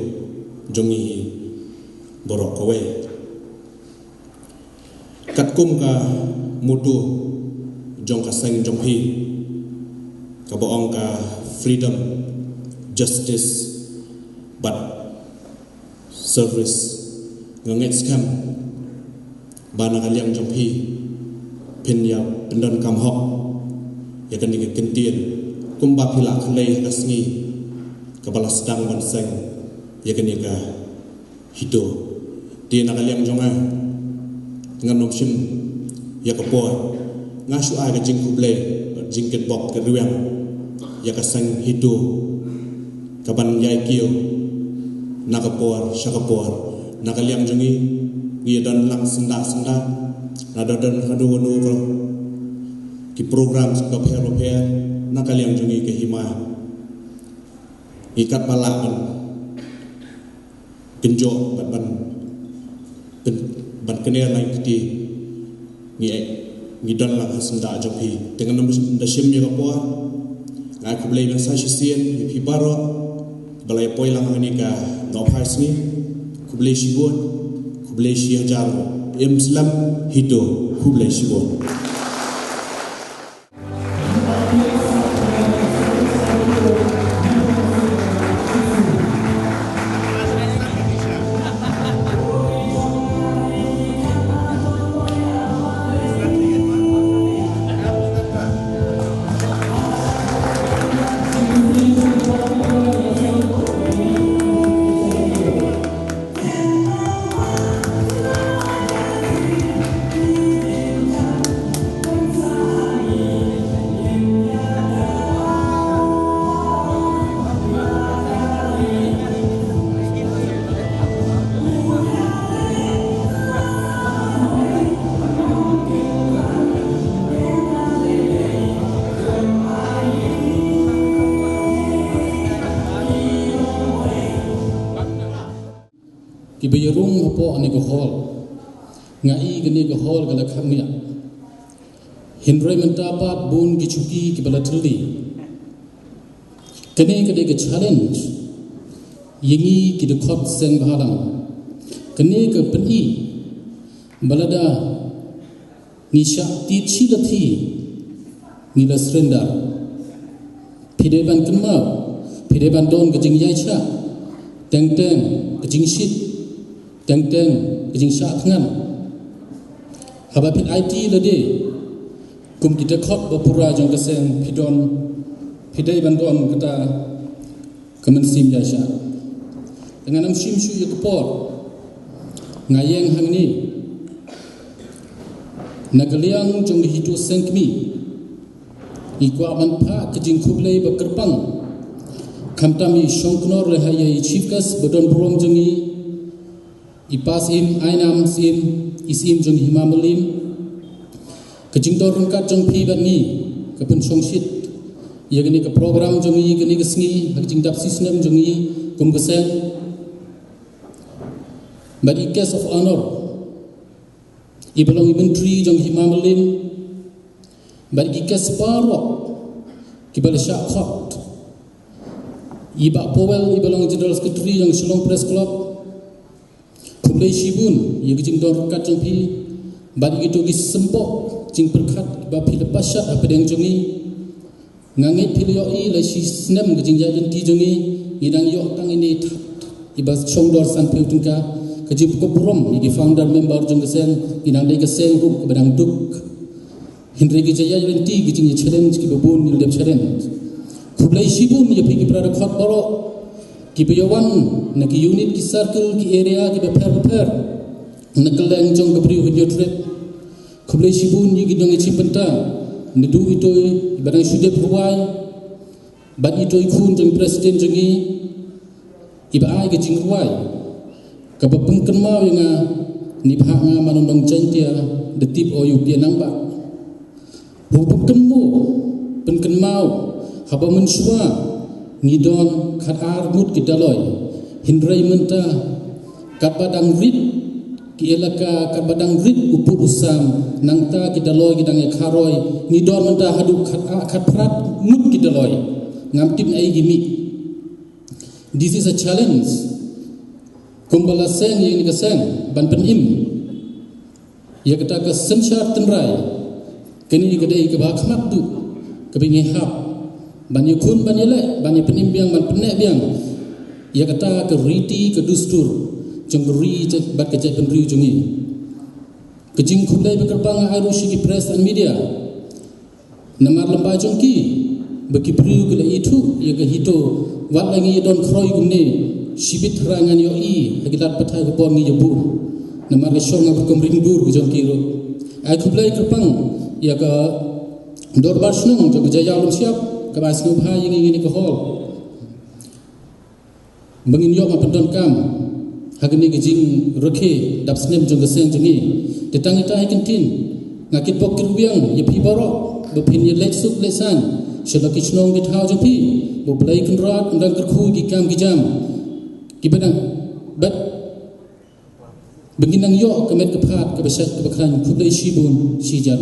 jong ngi baroh kawei. Katkum ka motto jong ka seng jong phi, kaba ong ka freedom, justice bad service, nga ngeit skhem ba na ka liang jong phi phin ïa pyndonkam hok ïa kane ka kyntien, kumba phi la khlei ha ka sngi kaba la sdang ban seng ïa kane ka HITO. Te na ka liang jong nga, ngan ym shim ïa ka por, nga shu ai ka jingkhublei, jingkitbok kitrwiang ïa ka seng HITO, kaban ïai kiew na ka por sha ka por. Na ka liang jong ngi, ngi don lang syndah syndah, na don don hanu hanu ko ki program bapher bapher na ka liang jong ngi ka Hima. Ngi katba lah ban kynjoh bad ban, ban, ban kner lang kti, ngi, ngi don lang ha syndah jong phi. Te ngan ym da shim ïa ka por, nga ai khublei ban sa shisien ïa phi baroh ba la ïa poi lang ha kane ka nohphai sngi. Khublei shibun, khublei shihajar, im slem, HITO, khublei shibun. Kiba ïarung hapoh kane ka hall. Nga i kane ka hall ka la kham ngiah. Hynrei mynta pat bun ki shuki kiba la thylli. Kane ka dei ka challenge ïa ngi ki dkhot seng bhalang. Kane ka pyni ba lada ngi shah tied shi lathi, ngi la surrender. Phi dei ban kynmaw, phi dei ban don ka jingïaishah, teng teng ka jingshit, teng teng ka jingshah thngan. Haba phi aiti lade kum ki dkhot ba pura jong ka seng, phi don, phi dei ban don kata ka mynsiem ïaishah. Te ngan ym shim shuh ïa ka por, nga ïeng hangne na ka liang jong ka HITO Seng Kmie. Ngi kwah ban phah ka jingkhublei ba kyrpang, khamtam ïa i Shongknor lehai ïa i Chief Guest ba don burom jong ngi, i Pa Syiem, Ainam Syiem, i Syiem jong Hima Mylliem. Ka jingdon ryngkat jong phi bad ngi ka pynshongshit ïa kane ka program jong ngi kane ka sngi ha ka jingdap snem jong ngi kum ka seng. Bad i Guest of Honour, i ba long i Myntri jong Hima Mylliem, bad ki guest baroh ki ba la shah khot, i Bah Powell, i ba long General Secretary jong Shillong Press Club. Khublei shibun ïa ka jingdon ryngkat jong phi bad ïa kito ki symboh jingpyrkhat ba phi la pynshad hapdeng jong ngi. Nga ngeit phi la ïohi la shi snem ka jingïaid lynti jong ngi, ngi dang ïoh tang ine i thad i ba shong dor sanphew tyngka. Ka jingpynkup burom ïa ki founder member jong ka seng, ngi dang dei ka seng ruh ka ba dang duk. Hynrei ki jingïaid lynti, ki jingïa challenge ki ba bun ngi la dep challenge. Khublei shibun ïa phi ki para dkhot baroh ki ba ïa wan na ki unit, ki circle, ki area ki ba pher ba pher na kylleng jong ka briew Hynñiewtrep. Khublei shibun ïa ki nongïachieve bynta, naduh ito i ba dang shu dep rwai bad ito i khun jong i President jong ngi, i ba ai ka jingrwai ka ba pynkynmaw ïa nga, neibhah nga man u nong Jaiñtia, da tip o ïa u Pianangbah. Ruh pynkynmaw, pynkynmaw, haba mynshuwa ngi don khatar ngut ki Daloi, hynrei mynta katba dang rit ki elaka, katba dang rit u pud u sam, nangta ki Daloi ki dang ïa kharoi, ngi don mynta haduh khat, khatphra ngut ki Daloi. Ngam tip naei ki mih. This is a challenge. Kumba la seng ïa kane ka seng ban pynim ïa kata ka synshar tynrai, kane ka dei kaba khmat duh kaba ngi hap ban ïakhun, ban ïaleh, ban ïapynim biang, ban pynneh biang ïa kata ka riti ka dustur jong ka ri bad ka jaitbynriew jong ngi. Ka jingkhublei ba kyrpang nga ai ruh sha ki press and media. Namar lyngba jong ki ba ki briew ki la ithuh ïa ka HITO, wat la ngi don khroi kumne shibit tharai ngan ïohi ha ki lad pathai ka por ngi ïa bun. Namar ka shong nga kum ring dur ka jong ki ruh. Ai khublei kyrpang ïa ka Dorbar Shnong jong ka Jaïaw Longsiap kaba ai sngewbha ïa ngi, ïa kane ka hall ba ngin ïoh ban pyndonkam ha kane ka jingrakhe dap snem jong ka seng jong ngi. Te tang ita hi ktien, nga kitbok kitrwiang ïa phi baroh ba phin ïa leit suk leit saiñ sha la ki shnong ki thaw jong phi. Ba U Blei Kynrad un dang kyrkhu ki kam ki jam kiba dang, bad ba ngin nang ïoh ka met ka phad kaba shait kaba khlaiñ. Khublei shibun shihajar.